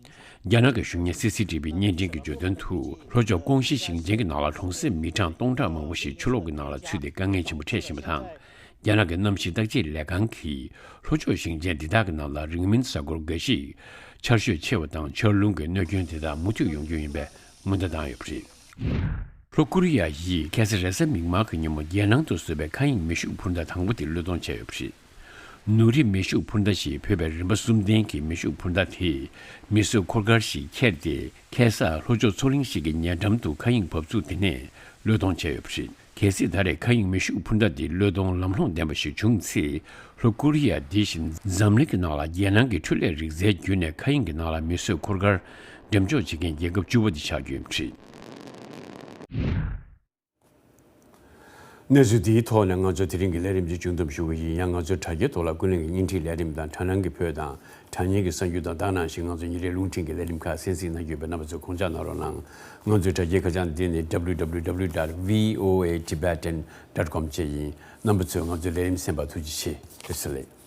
རྒྱ་ནག་གི་གཞུང་གཉེར་སི་སི་ཊི་བི་བརྙན་འཕྲིན་གྱིས་བརྗོད་དོན་དུ། ལྷོ་ཕྱོགས་ཀོང་ཞི་ཞིང་ཆེན་གྱི་ནང་ལ་གྲོང་གསེབ་མི་གྲངས་སྟོང་ཕྲག་མང་པོ་ཞིག་ཆུ་ལོག་གི་ནང་ལ་ཚུད་དེ་དཀའ་ངལ་ཆེན་པོ་འཕྲད་བཞིན་པ་དང་། རྒྱ་ནག་གི་གནམ་གཤིས་བརྟག་དཔྱད་ལས་ཁང་གིས་ལྷོ་ཕྱོགས་ཞིང་ཆེན་འདི་དག་གི་ནང་ལ་རིང་མིན་གཟའ་འཁོར་འགའ་ཞིག་ཆར་ཞོད་ཆེ་བ་དང་ཆར་རླུང་གི་གནོད་སྐྱོན་དེ་དག་མུ་མཐུད་ཡོང་རྒྱུ་ཡིན་པའི་སྔོན་བརྡ་བཏང་ཡོད་པ་རེད། ལྷོ་ཀོ་རི་ཡ་ཡིས་ཁ་སང་རེས་གཟའ་མིག་དམར་གྱི་ཉིན་མོ་རྒྱལ་ནང་དུ་བཟོས་པའི་མཁའ་དབྱིངས་མེ་ཤུགས་འཕུར་མདའ་དང་པོ་དེ་བློས་གཏོང་བྱས་ཡོད་པ་རེད། ནུ་རི་མེ་ཤུགས་འཕུར་མདའ་ཞེས་འབོད་པའི་རིམ་པ་གསུམ་ལྡན་གྱི་མེ་ཤུགས་འཕུར་མདའ་དེས་མི་གསོད་འཁོར་སྐར་ཞིག་ཁྱེར་ཏེ། ཁ་སང་ལྷོ་ཕྱོགས་མཚོ་གླིང་ཞིག་གི་ཉེ་འགྲམ་དུ་མཁའ་དབྱིངས་བབས་ཚུགས་དེ་ནས་བློས་གཏོང་བྱས་ཡོད་པ་རེད། གལ་སྲིད་ད་རེས་མཁའ་དབྱིངས་མེ་ཤུགས་འཕུར་མདའ་འདི་བློས་གཏོང་ལམ་ལྷོང་ལྡན་པ་ཞིག་བྱུང་ཚེ། ལྷོ་ཀོ་རི་ཡ་འདི་བཞིན་འཛམ་གླིང་གི་ནང་ལ་རྒྱལ་ནང་གི་འཕྲུལ་ལས་རིག་རྩལ་བརྒྱུད་ནས་མཁའ་དབྱིངས་ཀྱི་ནང་ལ་མི་གསོད་འཁོར་སྐར་འགྲེམས་འཇོག་བྱེད་མཁན་རྒྱལ་ཁབ་བཅུ་པ་དེ་ཆགས་རྒྱུ་ཡིན་པ་རེད། གནས་ཚུལ་འདིའི་ཐོག་ནས་ང་ཚོ་དེ་རིང་གི་ལས་རིམ་འདི་མཇུག་བསྡོམས་ཞུ་གི་ཡིན། ཡང་ང་ཚོའི་དྲ་རྒྱའི་ཐོག་ལ་ཀུན་གླེང་གི་བརྙན་འཕྲིན་ལས་རིམ་དང་དྲ་སྣང་གི་བོད་དང་དྲ་བརྙན་གྱི་གསར་འགྱུར་དང་དེ་ནང་བཞིན་ང་ཚོའི་ཉིན་རེའི་རླུང་འཕྲིན་གྱི་ལས་རིམ་ཁག་གསན་གཟིགས་གནང་རྒྱུ་ཡོད་པས། རྣམ་པ་ཚོས་ཁོང་ཅག་གནང་རོགས་གནང་། ང་ཚོའི་དྲ་རྒྱའི་ཁ་བྱང་འདི་ནི་www dot voatibetan dot com བཅས་ཡིན། རྣམ་པ་ཚོས་ང་ཚོའི་ལས་རིམ་གསན་པར་ཐུགས་རྗེ་ཆེ། བཀྲ་ཤིས་བདེ་ལེགས།